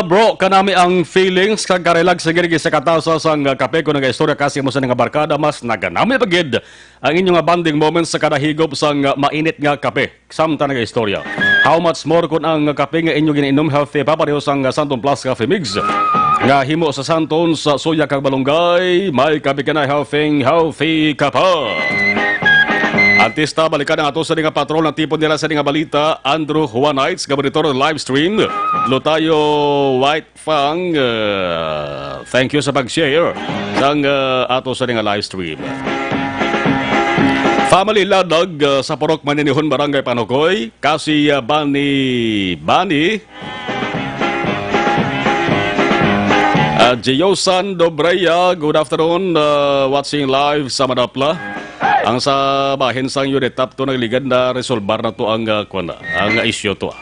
bro, kanami ang feelings kag karelax sa gini sa katasa sang kape ko nagaistorya kasi mo sa nga barkada, mas naganami pa gid ang inyo nga bonding moments sa kada higop sang mainit nga kape. Samtang nagaistorya. How much more kun ang kape nga inyo ginainom healthy pa, pareho sang Santon Plus Coffee Mix nga himo sa Santon sa soya kag malunggay, may kape ka na, healthy, healthy ka pa. Artista, balikan ang ato sa nga patrol na tipon nila sa nga balita, Andrew Juanites, nga monitor ng live stream. Lutayo White Fang, uh, thank you sa pag-share sang, uh, ato sa nga live stream. Family Ladag, uh, sa Purok Maninihon, Barangay Panukoy, Kasi, uh, Bani, Bani, uh, Giosan Dobreya, good afternoon, uh, watching live sa Madapla. Ang sa bahin sang Unit Top two nagligad na resolbar na to ang, uh, kuwan na, ang issue to, ah.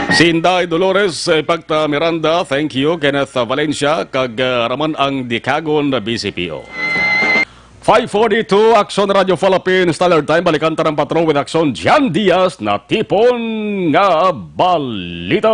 Si Inday Dolores, eh, Pagta Miranda, thank you. Kenneth Valencia, kag, ah, Raman ang Dikagon na B C P O. Five forty-two, Aksyon Radyo Philippines, Standard Time, balikan ta ang patrol with Aksyon Jan Diaz, na tipon nga balita.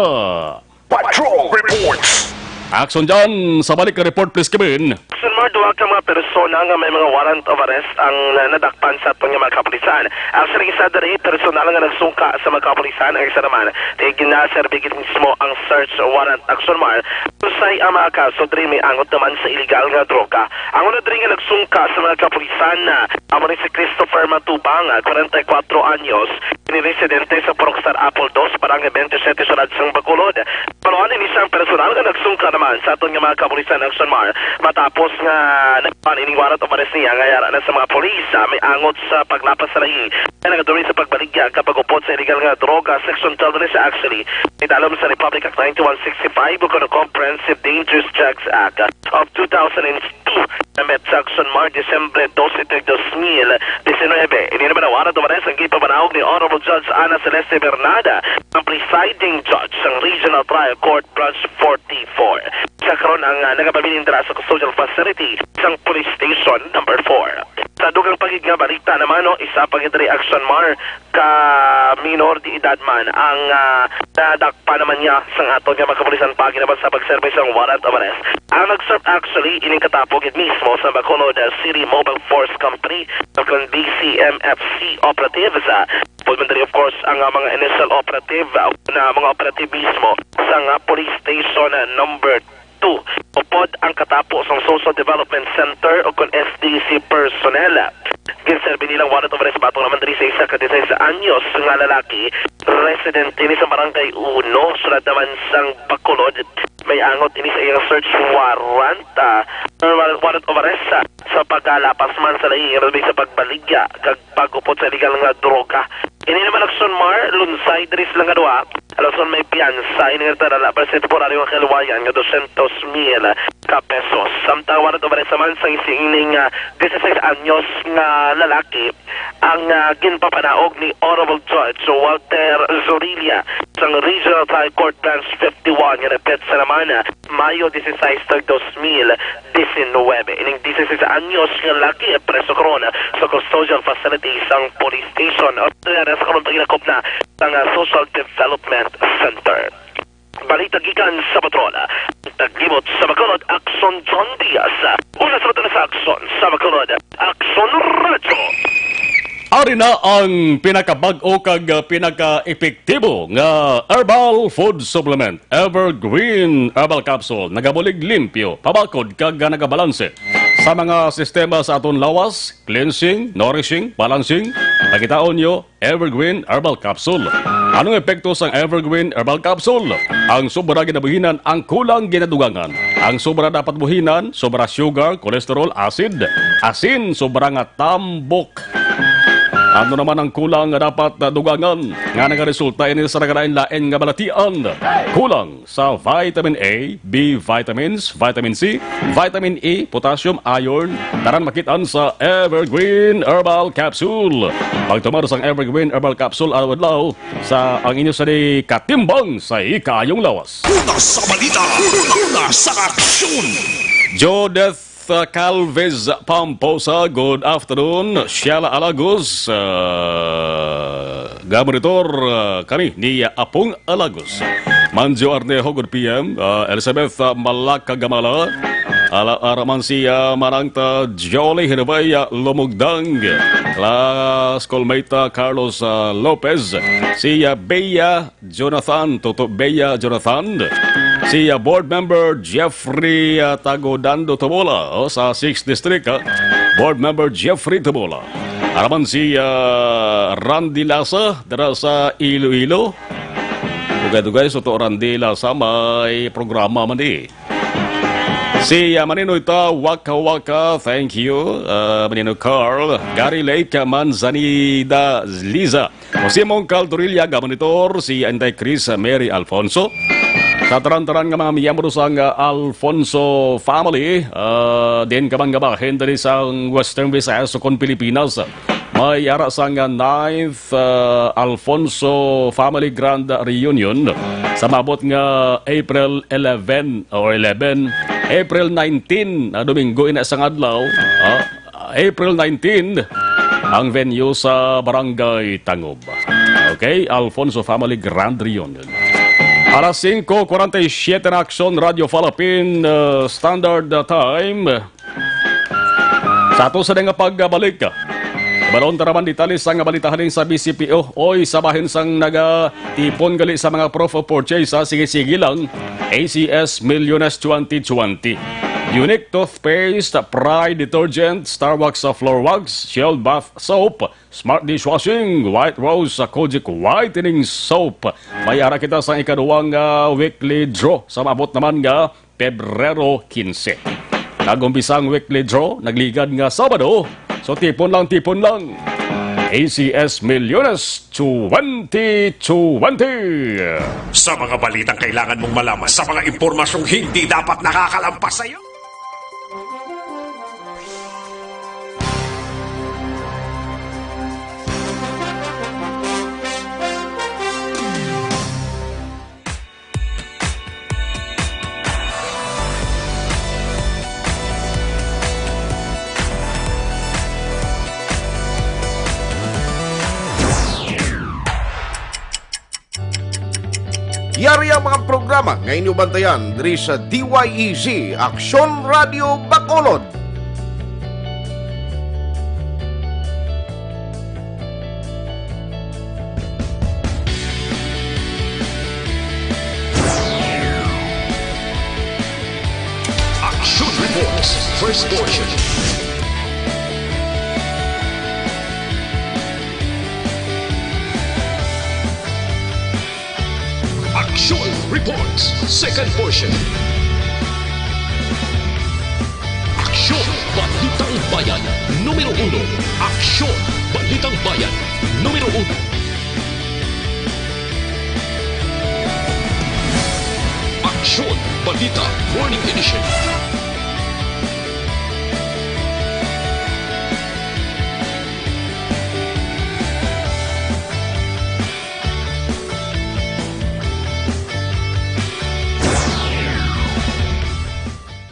Patrol Reports. Aksyon dyan. Sa balik nga report, please, Kevin. Aksyon, Mar, duha ka mga persona nga may mga warrant of arrest ang na-, nadakpan sa aton nga mga kapulisan. Actually, isa diri personal nga nagsungka sa mga kapulisan, ang isa naman, kay ginaserbi gid mismo ang search warrant. Aksyon, Mar, usay ang mga kaso diri may angot naman sa iligal nga droga. Ang una diri nga nagsungka sa mga kapulisan na amo ni si Christopher Matubang, ah, kwarenta y kuwatro anyos, ini residente sa Purok Star Apple dos, Barangay twenty-seven, Siyudad sang Bacolod. Panuan ini sang personal nga nagsungka naman sa aton nga mga kapulisan, Aksyon, Mar, matapos nga nakuha ini warrant of arrest niya nga yara na sa mga pulis, ah, may angot sa paglapas sa lahi nga nagadulot sa pagbaligya kag pag-upod sa iligal nga droga, Section twelve na siya, actually, may dalom sa Republic Act ninety-one sixty-five o kuno Comprehensive Dangerous Drugs Act of two thousand two. Namit sa Aksyon, Mar, Disyembre dose, dos mil diecinuebe. Ini naman ang warrant of arrest ang ginpamanawag ni Honorable Judge Ana Celeste Bernada, ang presiding judge sang Regional Trial Court Branch forty-four. Sa karon ang, ah, nagapabilin dira sa custodial facility sang Police Station Number four. Sa dugang pa gid nga balita naman, no, isa pa gid diri, Aksyon Mar, ka minor de edad man ang, ah, nadakpan naman niya sang aton nga mga kapulisan paginaban sa pagserve sang warrant of arrest. Ang nag-serve actually ining katapo gid mismo sa Bacolod, ah, City Mobile Force Company, o kon B C M F C operatives, ah. Bukod man diri, of course, ang, ah, mga initial operative, ah, na mga operative mismo sa nga police station, ah, number two, upod ang katapo sang Social Development Center o kon S D C personnel. Ginserbi nilang warrant of arrest batok naman diri sa isa ka disisais anyos nga lalaki, residente ni sa Barangay Uno, sulod naman sang Bacolod. May angot ini sa iyang search warrant, ah, warrant, warrant of arrest, ah, sa pagkalapas man sa laing sa pagbaligya kag pag-upod sa illegal nga droga. Ini naman, Aksyon Mar, lunsay diri sila nga duha. Alanson may piyansa ini nga tala para sa temporaryo nga kaliwayan nga dosyentos mil ka pesos. Samtang warrant of arrest naman sa isa ining, ah, disisais anyos nga lalaki ang, ah, ginpapanaog ni Honorable Judge Walter Zorilla sang Regional Trial Court Branch fifty-one nga napetsa naman, ah, Mayo dieciséis, tag dos mil diecinuebe. Ining dieciséis anyos nga lalaki preso karon sa custodial facility sang police station. Ordinarya sa karon pagilakop na sang, ah, Social Development Center. Balita gikan sa Patrol. Taglimot sa Bacolod, Aksyon John Diaz. Una sa Bacolod sa Aksyon sa Bacolod, Aksyon Radyo. Ari na ang pinakabag-o kag pinaka-epektibo nga herbal food supplement, Evergreen Herbal Capsule. Nagabulig limpyo, pabakod kag nagabalanse sa mga sistema sa aton lawas, cleansing, nourishing, balancing. Pangitaon nyo, Evergreen Herbal Capsule. Anong epekto sang Evergreen Herbal Capsule? Ang sobra ginabuhinan, ang kulang ginadugangan. Ang sobra dapat buhinan, sobra sugar, cholesterol, acid, asin, sobra nga tambok. Ano naman ang kulang nga dapat, ah, dugangan nga nagaresulta ini sa nagalain-lain nga balatian? Kulang sa vitamin A, B vitamins, vitamin C, vitamin E, potassium, iron, tanan makit-an sa Evergreen Herbal Capsule. Pagtumar sang Evergreen Herbal Capsule adlaw-adlaw sa ang inyo sini katimbang sa ikaayong lawas. Una sa balita, una sa aksyon. Judith, uh, Calvez Pamposa, good afternoon. Sheila Alagos, uh, gamonitor, uh, kami ni Apong Alagos. Manjo Arnejo, good P M. Uh, Elizabeth, uh, Malaka Gamala. Ala, ara man si, uh, Manangta Jolly Hinabay, uh, Lumugdang. La Schoolmate, uh, Carlos, uh, Lopez. Si, uh, Bea Jonathan, Toto Bea Jonathan. Si, uh, Board Member Jeffrey, uh, Tagodando Tobola, oh, sa sixth District, uh, Board Member Jeffrey Tobola. Ara man si, uh, Randy Lasa, dira sa Iloilo. Dugay-dugay, Soto Randy Lasa, may programa man eh. Si, uh, Maninoy Ta, Waka Waka, thank you. Uh, Maninoy Carl, Gary Lake, Manzanida Liza. Jose Mongcal Torilla, gamonitor, si Inday Chris, Mary Alfonso. Sa tanan-tanan nga mga miyembro sang, uh, Alfonso family, uh, din ka man nga bahin diri sa Western Visayas o kon Pilipinas. May ara sang, uh, ninth, uh, Alfonso Family Grand Reunion sa maabot nga April eleven or eleven, April nineteen, uh, Domingo ina sang adlaw. Uh, April nineteen, ang venue sa Barangay Tangob. Okay, Alfonso Family Grand Reunion. Alas singko kuwarenta y siyete na, Aksyon Radio Falapin, uh, Standard, uh, Time. Sa ato sa nga pagbalik, balon ta naman detalye sa nga balita halin sa B C P O. Oy, sa bahin sang nagatipon gali sa mga proof of purchase, ha, sige-sige lang. A C S Milyones twenty twenty. Unique toothpaste, Pride detergent, Starwax sa floor wax, Shield bath soap, Smart dishwashing, White Rose sa Kojic whitening soap. May ara kita sa ikaduwang, ah, weekly draw sa maabot naman nga Pebrero quince. Nag-umpisa ang weekly draw, nagligad nga Sabado. So, tipon lang, tipon lang. A C S Milyones twenty twenty. Sa mga balitang kailangan mong malaman, sa mga impormasyong hindi dapat nakakalampas sa iyo. Yari ang mga programa nga inyo bantayan diri sa D Y E Z, Aksyon Radio Bacolod. Action Reports, first portion. Action Reports, second portion. Aksyon, Balitang Bayan, numero uno. Aksyon, Balitang Bayan, numero uno. Aksyon, Balita, Morning Edition.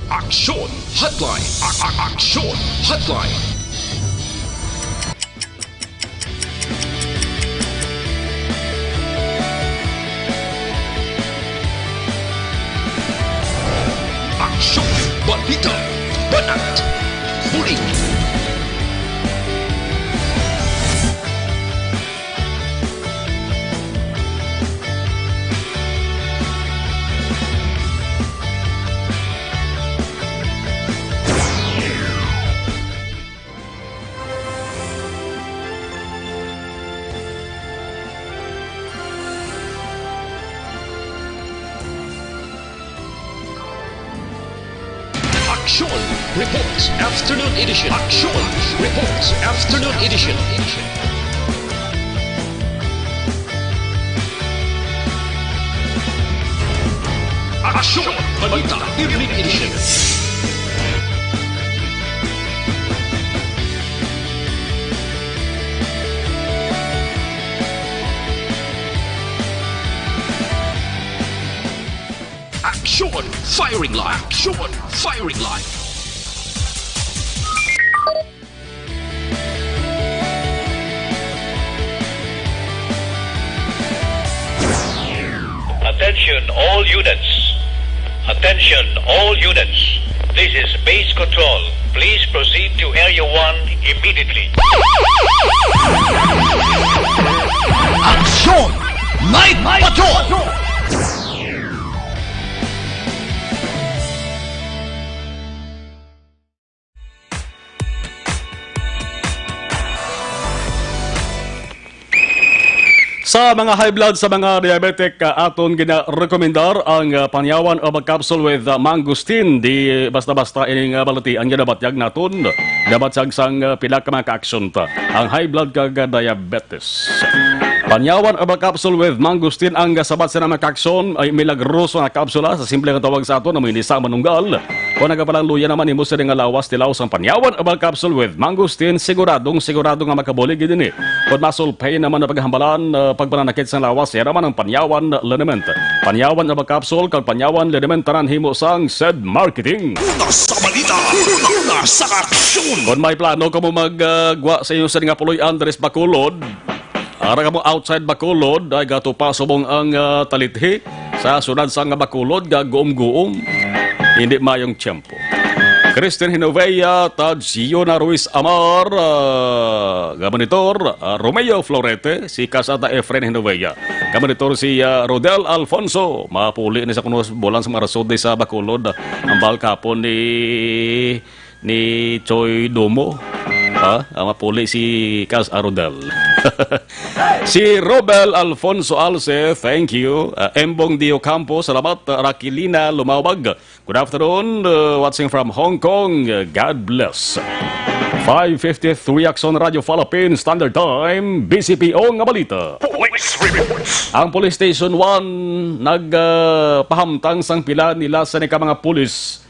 Aksyon Hotline. A- a- Aksyon Hotline. Aksyon, balita, banat, bulig. Aksyon Reports Afternoon Edition. Aksyon Reports Afternoon Edition. Aksyon Balita Evening Edition. Aksyon Firing Line. Aksyon Firing Line. Attention all units. Attention all units. This is base control. Please proceed to Area one immediately. Aksyon! Night Patrol! Sa mga high blood, sa mga diabetic, ah, aton ginarekomendar ang, ah, Panyawan Herbal Capsule with, ah, Mangosteen. Di basta-basta ining, ah, balatian nga nabatyag naton. Nabatyag sang, ah, pila ka mga ka-aksyon ta. Ang high blood kag, ah, diabetes. Panyawan Herbal Capsule with Mangosteen ang, ah, sabat sa mga ka-aksyon ay milagroso nga kapsula. Sa simple nga tawag sa aton, amo ini sa manunggal. Kung nagapalanluya naman nimo sini nga lawas, tilaw sang Panyawan Herbal Capsule with Mangosteen, siguradong sigurado nga makabulig gid ini. Kon muscle pain naman ang paghambalan, ah, pagpananakit sang lawas, yara man ang Panyawan Liniment. Panyawan Herbal Capsule kag Panyawan Liniment, tanan himo sang Sed Marketing. Una sa balita, una, una sa aksyon. Kon may plano kamo mag, ah, gwa sa inyo sini nga puloy-an diri sa Bacolod, ara kamo outside Bacolod, ay gato pa subong ang, ah, talithi sa sunad sa nga Bacolod nga guom-guom. Hindi mayong tiyempo. Christine Hinovea, Tad Giona Ruiz Amar, ah, nga monitor, ah, Romeo Florete, si Kasata Efren Hinovea. Nga monitor si, ah, Rodel Alfonso. Mapuli ni sa kuno bulan sa mga rasod sa Bacolod. Ang bal kapon ni ni Choi Domo. Ha? Ang mapuli si Kas Arudel. Si Robel Alfonso Alce, thank you. Uh, Embong Dio Campo, salamat. Uh, Rakilina Lumawag, good afternoon. Uh, watching from Hong Kong. Uh, God bless. Five fifty-three Aksyon Radio Philippines Standard Time, B C P O nga balita. Police reports. Ang Police Station one nagpahamtang sang pila nila sa nika mga pulis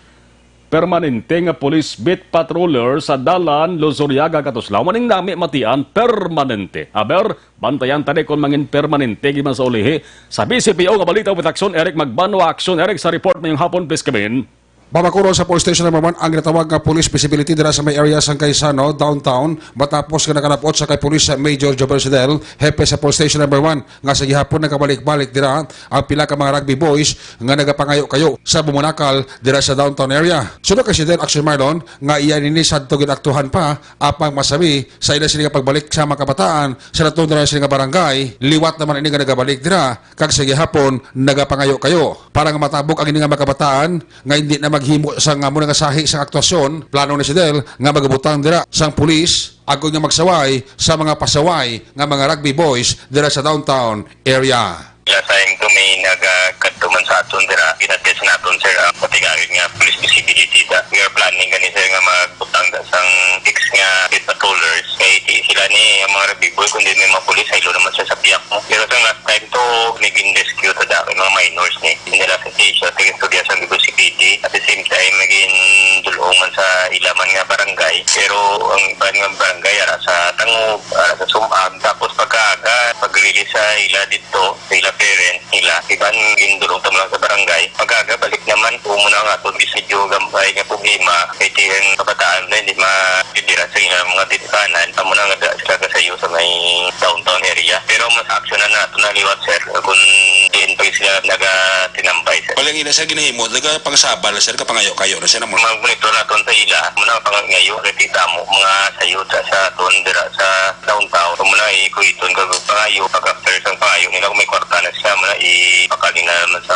permanente nga police beat patroller sa Dalan, Luzuriaga, Katuslaw. Maning nami matian, permanente. Aber, bantayan tani kon mangin permanente gid man sa ulihi. Sa B C P O nga balita with Aksyon Eric Magbanwa. Aksyon Eric, sa report mayong hapon, please come in. Mabakuron sa Police Station Number One ang ginatawag nga police visibility dira sa may area sang Kaisano, downtown, matapos nga nakalapot sa kay Police Major Jobel Sidel, hepe sa Police Station Number One, nga sa gihapon nagabalik-balik dira ang pila ka mga rugby boys nga nagapangayo-kayo sa bumunakal dira sa downtown area. Suno kay Sidel Action Marlon nga iya nini sadto ginaktuhan pa, apang masami sa ila sini nga pagbalik sa mga kabataan sa natun dira sini nga barangay, liwat naman ini nga nagabalik dira kag sa gihapon nagapangayo-kayo. Para nga matabok ang ini nga mga kabataan nga hindi na maghimo sang amo nga sahi sang aktuasyon, plano ni Sidel nga magabutang dira sang pulis agod nga magsaway sa mga pasaway nga mga rugby boys dira sa downtown area. Last time to may nagakadto man sa aton dira, ginatest naton, sir, ang patigagid nga police visibility da. We are planning gani, sir, nga magbutang da sang six nga patrollers. Kay di sila ni ang mga rugby boy, kundi may mga pulis, haylo naman sila sa biyak mo. Pero sa last time to, may gin-rescue to da, may mga minors ni. Nila sa station, taga-istorya sa Cebu City. At the same time, naging dulong man sa ila man nga barangay. Pero ang iban nga barangay, ara sa Tangub, ara sa Sumag. Tapos pagkaaga, pag-release sa ila dito, sa ila parents nila, iban gindulong ta mo lang sa barangay. Pagkaaga, balik naman, kung muna nga ato, medyo gambay nga problema, kay tiyang kabataan na hindi ma-, dira sa ilang mga titikanan, amo na nga da-, sila kasayo sa may downtown area. Pero mas action na nato na liwat, sir, kung diin pa sila nagatinambay, sir. Wala ang ila, sir, ginahimo, nagapangsabal, sir, kapangayo-kayo na, sir, amo. Mag-monitor naton sa ila, muna pangayo, kay kita mo, mga sayod sa, sa aton, dira sa downtown, kung muna ikuiton, kag pangayo, pag after sa pangayo nila, kung may kwarta na sila, muna ipakali na naman sa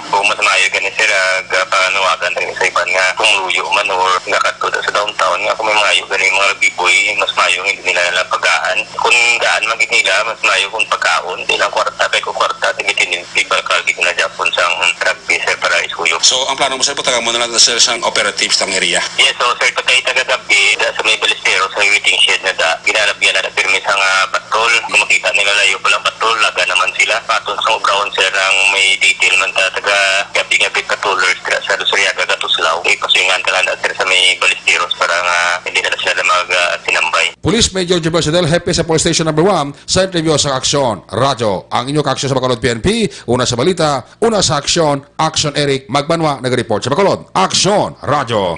Kung mas maayo gani, sir, ah, ga-, panawagan tayo sa iban nga kung luyo man or nakadto sa downtown, nga kung may maayo gani mga biboy, mas maayo nga hindi nila lang pagkaon. Kung gaan man gid nila, mas maayo kung pagkaon, di lang kwarta, kay kung kwarta, tigitinin, ibakal gid na Japon sang rugby, sir, para isuyop. So, ang plano mo, sir, butagan mo na lang, sir, sang operatives ng area? Yes, so, sir, pagka itagagabi, da sa may balistero, sa waiting shed na da, ginalabyan na da, pirmi sa nga patrol. Kung makita nila layo pa lang patrol, laga naman sila. Patong sa ubrahon, sir, ang may detail man ta, taga gabi nga big patrollers dira sa Luzuriaga, Gatuslao. Ipasuyangan ka lang na, sir, sa may Balisteros para nga hindi na sila mag, ah, tinambay. Police Major Jubel Sidel, hepe sa Police Station Number One, sa interview sa Aksyon Radyo. Ang inyo kaaksyon sa Bacolod P N P, una sa balita, una sa aksyon, Action Eric Magbanwa nag-report sa Bacolod. Action Radyo.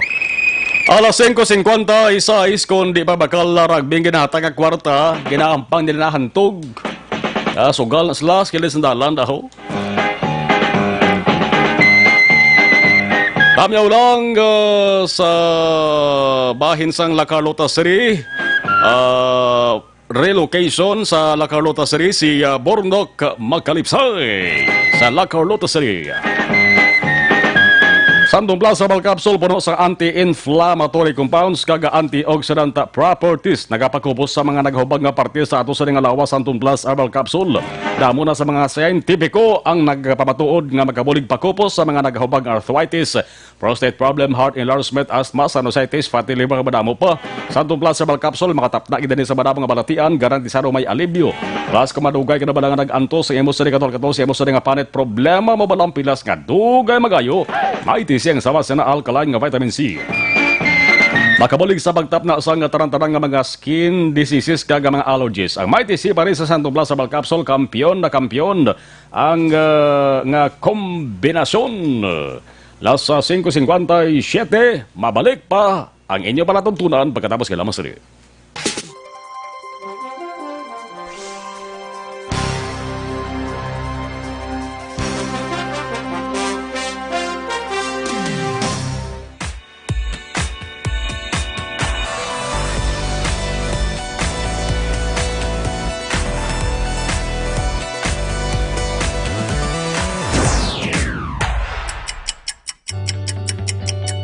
Alas singko singkwenta y seis, kung di pa bakal rugby ang ginahatag nga kwarta, ginaampang nila na hantog. Ah, sugal na sila sa kilid sang dalan, daho. Tamyaw lang, ah, sa bahin sang La Carlota City. Ah, relocation sa La Carlota City, si, ah, Bornok Magkalipsay sa La Carlota City. Santon Plus Herbal Capsule puno sa anti-inflammatory compounds kag antioxidant properties. Nagapakupos sa mga nagahubag nga parte sa ato sa nga lawas, Santon Plus Herbal Capsule. Damo na sa mga siyentipiko ang nagapamatuod nga makabulig pakupos sa mga nagahubag nga arthritis, prostate problem, heart enlargement, asthma, sinusitis, fatty liver, madamo pa. Santon Plus Herbal Capsule, makatapna gid ini sa madamo nga balatian, garantisado may alibyo. Plus, kung madugay ka na bala nga nag-antos sa imo sa katol-katol sa imo sa nga panit, problema mo bala ang pilas nga dugay magayo? May tisi ang sawas na alkaline nga vitamin C. Makabulig sa pagtapna sa nga tanan-tanan nga mga skin diseases kag mga allergies. Ang Mighty C pa rin sa Santon Plus Herbal Capsule, kampiyon na kampiyon ang, ah, nga kombinasyon. Las singko singkwenta y siyete, mabalik pa ang inyo palatuntunan pagkatapos kay lamang sini.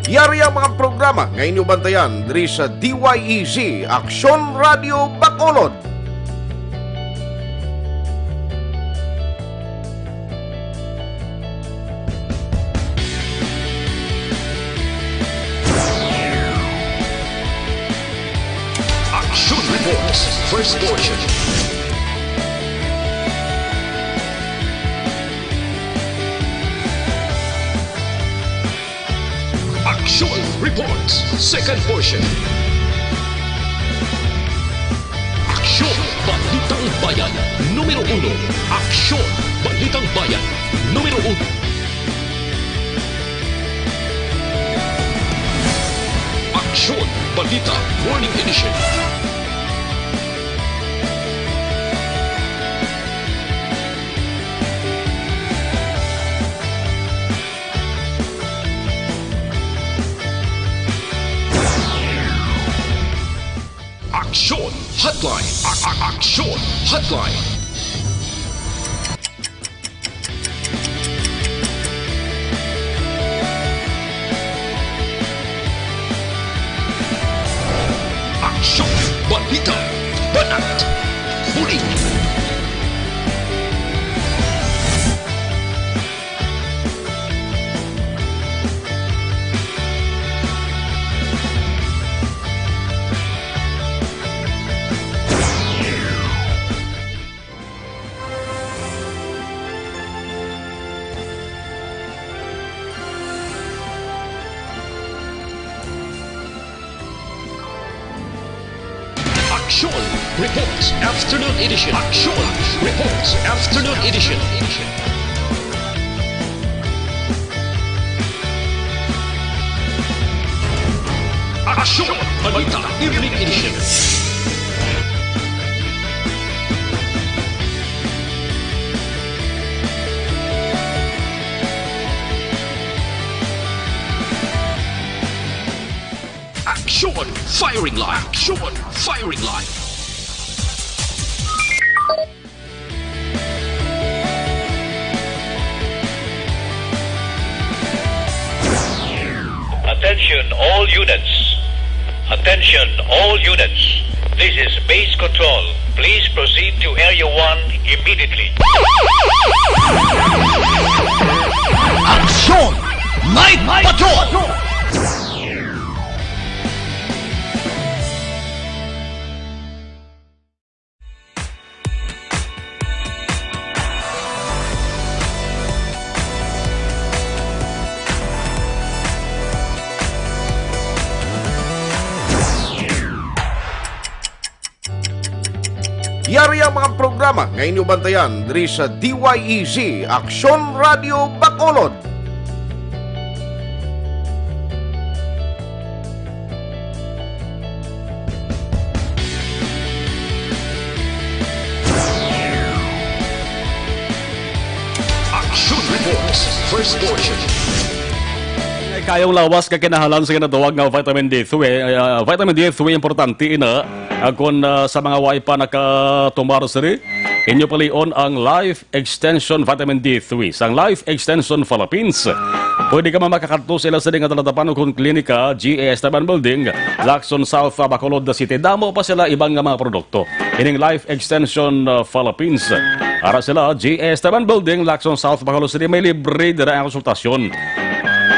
Yari ang mga programa nga inyo bantayan diri sa D Y E Z Aksyon Radio Bacolod. Action Reports, first portion. Action Reports, second portion. Aksyon, Balitang Bayan, numero uno. Aksyon, Balitang Bayan, numero uno. Balita Morning Edition. Aksyon Hotline. A- a- Aksyon Hotline. Aksyon, balita, banat, huli. Aksyon Reports Afternoon Edition. Aksyon Reports Afternoon Edition. Aksyon Balita Evening Edition. Aksyon Firing Line. Aksyon Firing Line. Attention all units. Attention all units. This is base control. Please proceed to Area one immediately. Aksyon Night Patrol! Yari ang mga programa nga inyo bantayan diri sa D Y E Z, Aksyon Radio Bacolod. Action Reports, first portion. Ay kayong lawas nga kinahanglan sa ginatawag nga vitamin D three. Ah, vitamin D three importante ina, ah, kung, ah, sa mga way pa nakatumar sini, inyo palion ang Life Extension Vitamin D three sang Life Extension Philippines. Pwede ka man makakadto sila sa nga daladapan o kung klinika, G A Esteban Building, Lacson South, Bacolod City. Damo pa sila ibang nga mga produkto. Ining Life Extension, uh, Philippines. Ara sila, G A Esteban Building, Lacson South, Bacolod City. May libre dira ang konsultasyon.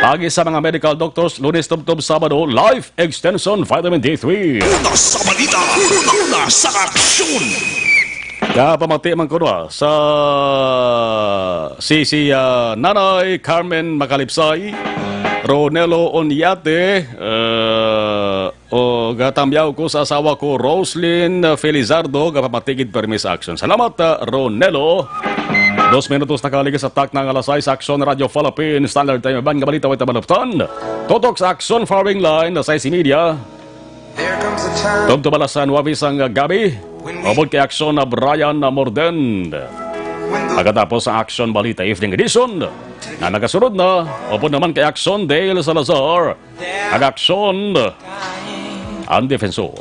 Agi sa mga medical doctors, Lunes tubtob Sabado, Life Extension Vitamin D three. Una sa balita, una sa aksyon. Kapamati man kuno, ah, sa si, si, ah, Nanay Carmen Macalipsay, Ronelo Onyate, ah, o gatamyaw ko sa asawa ko, Roslyn Felizardo, kapamati gid permi sa aksyon. Salamat, ah, Ronelo. Dos minutos na kaligis sa tak na nga alas sais, Aksyon Radio Philippines, Standard Time Band nga balita, way tabaluptan. Tutok sa Aksyon Firing Line, na sais y media. Tubtob alas nuwebe sang gabi, upod kay Aksyon na Brian Morden. Pagkatapos sa Aksyon Balita Evening Edition, na nagasunod na, upod naman kay Aksyon Dale Salazar, ag Aksyon ang Defensor.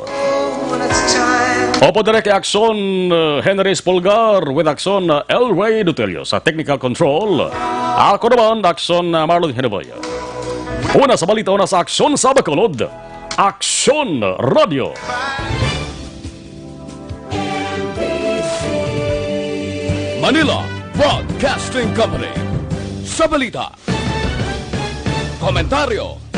Upod diri kay Aksyon, uh, Henry Espulgar with Aksyon, uh, El Rey Dutelio sa technical control. Ako naman, Aksyon, uh, Marlon Hinabaya. Una sa balita, una sa aksyon sa Bacolod. Aksyon Radio. Manila Broadcasting Company. Sa balita, komentaryo,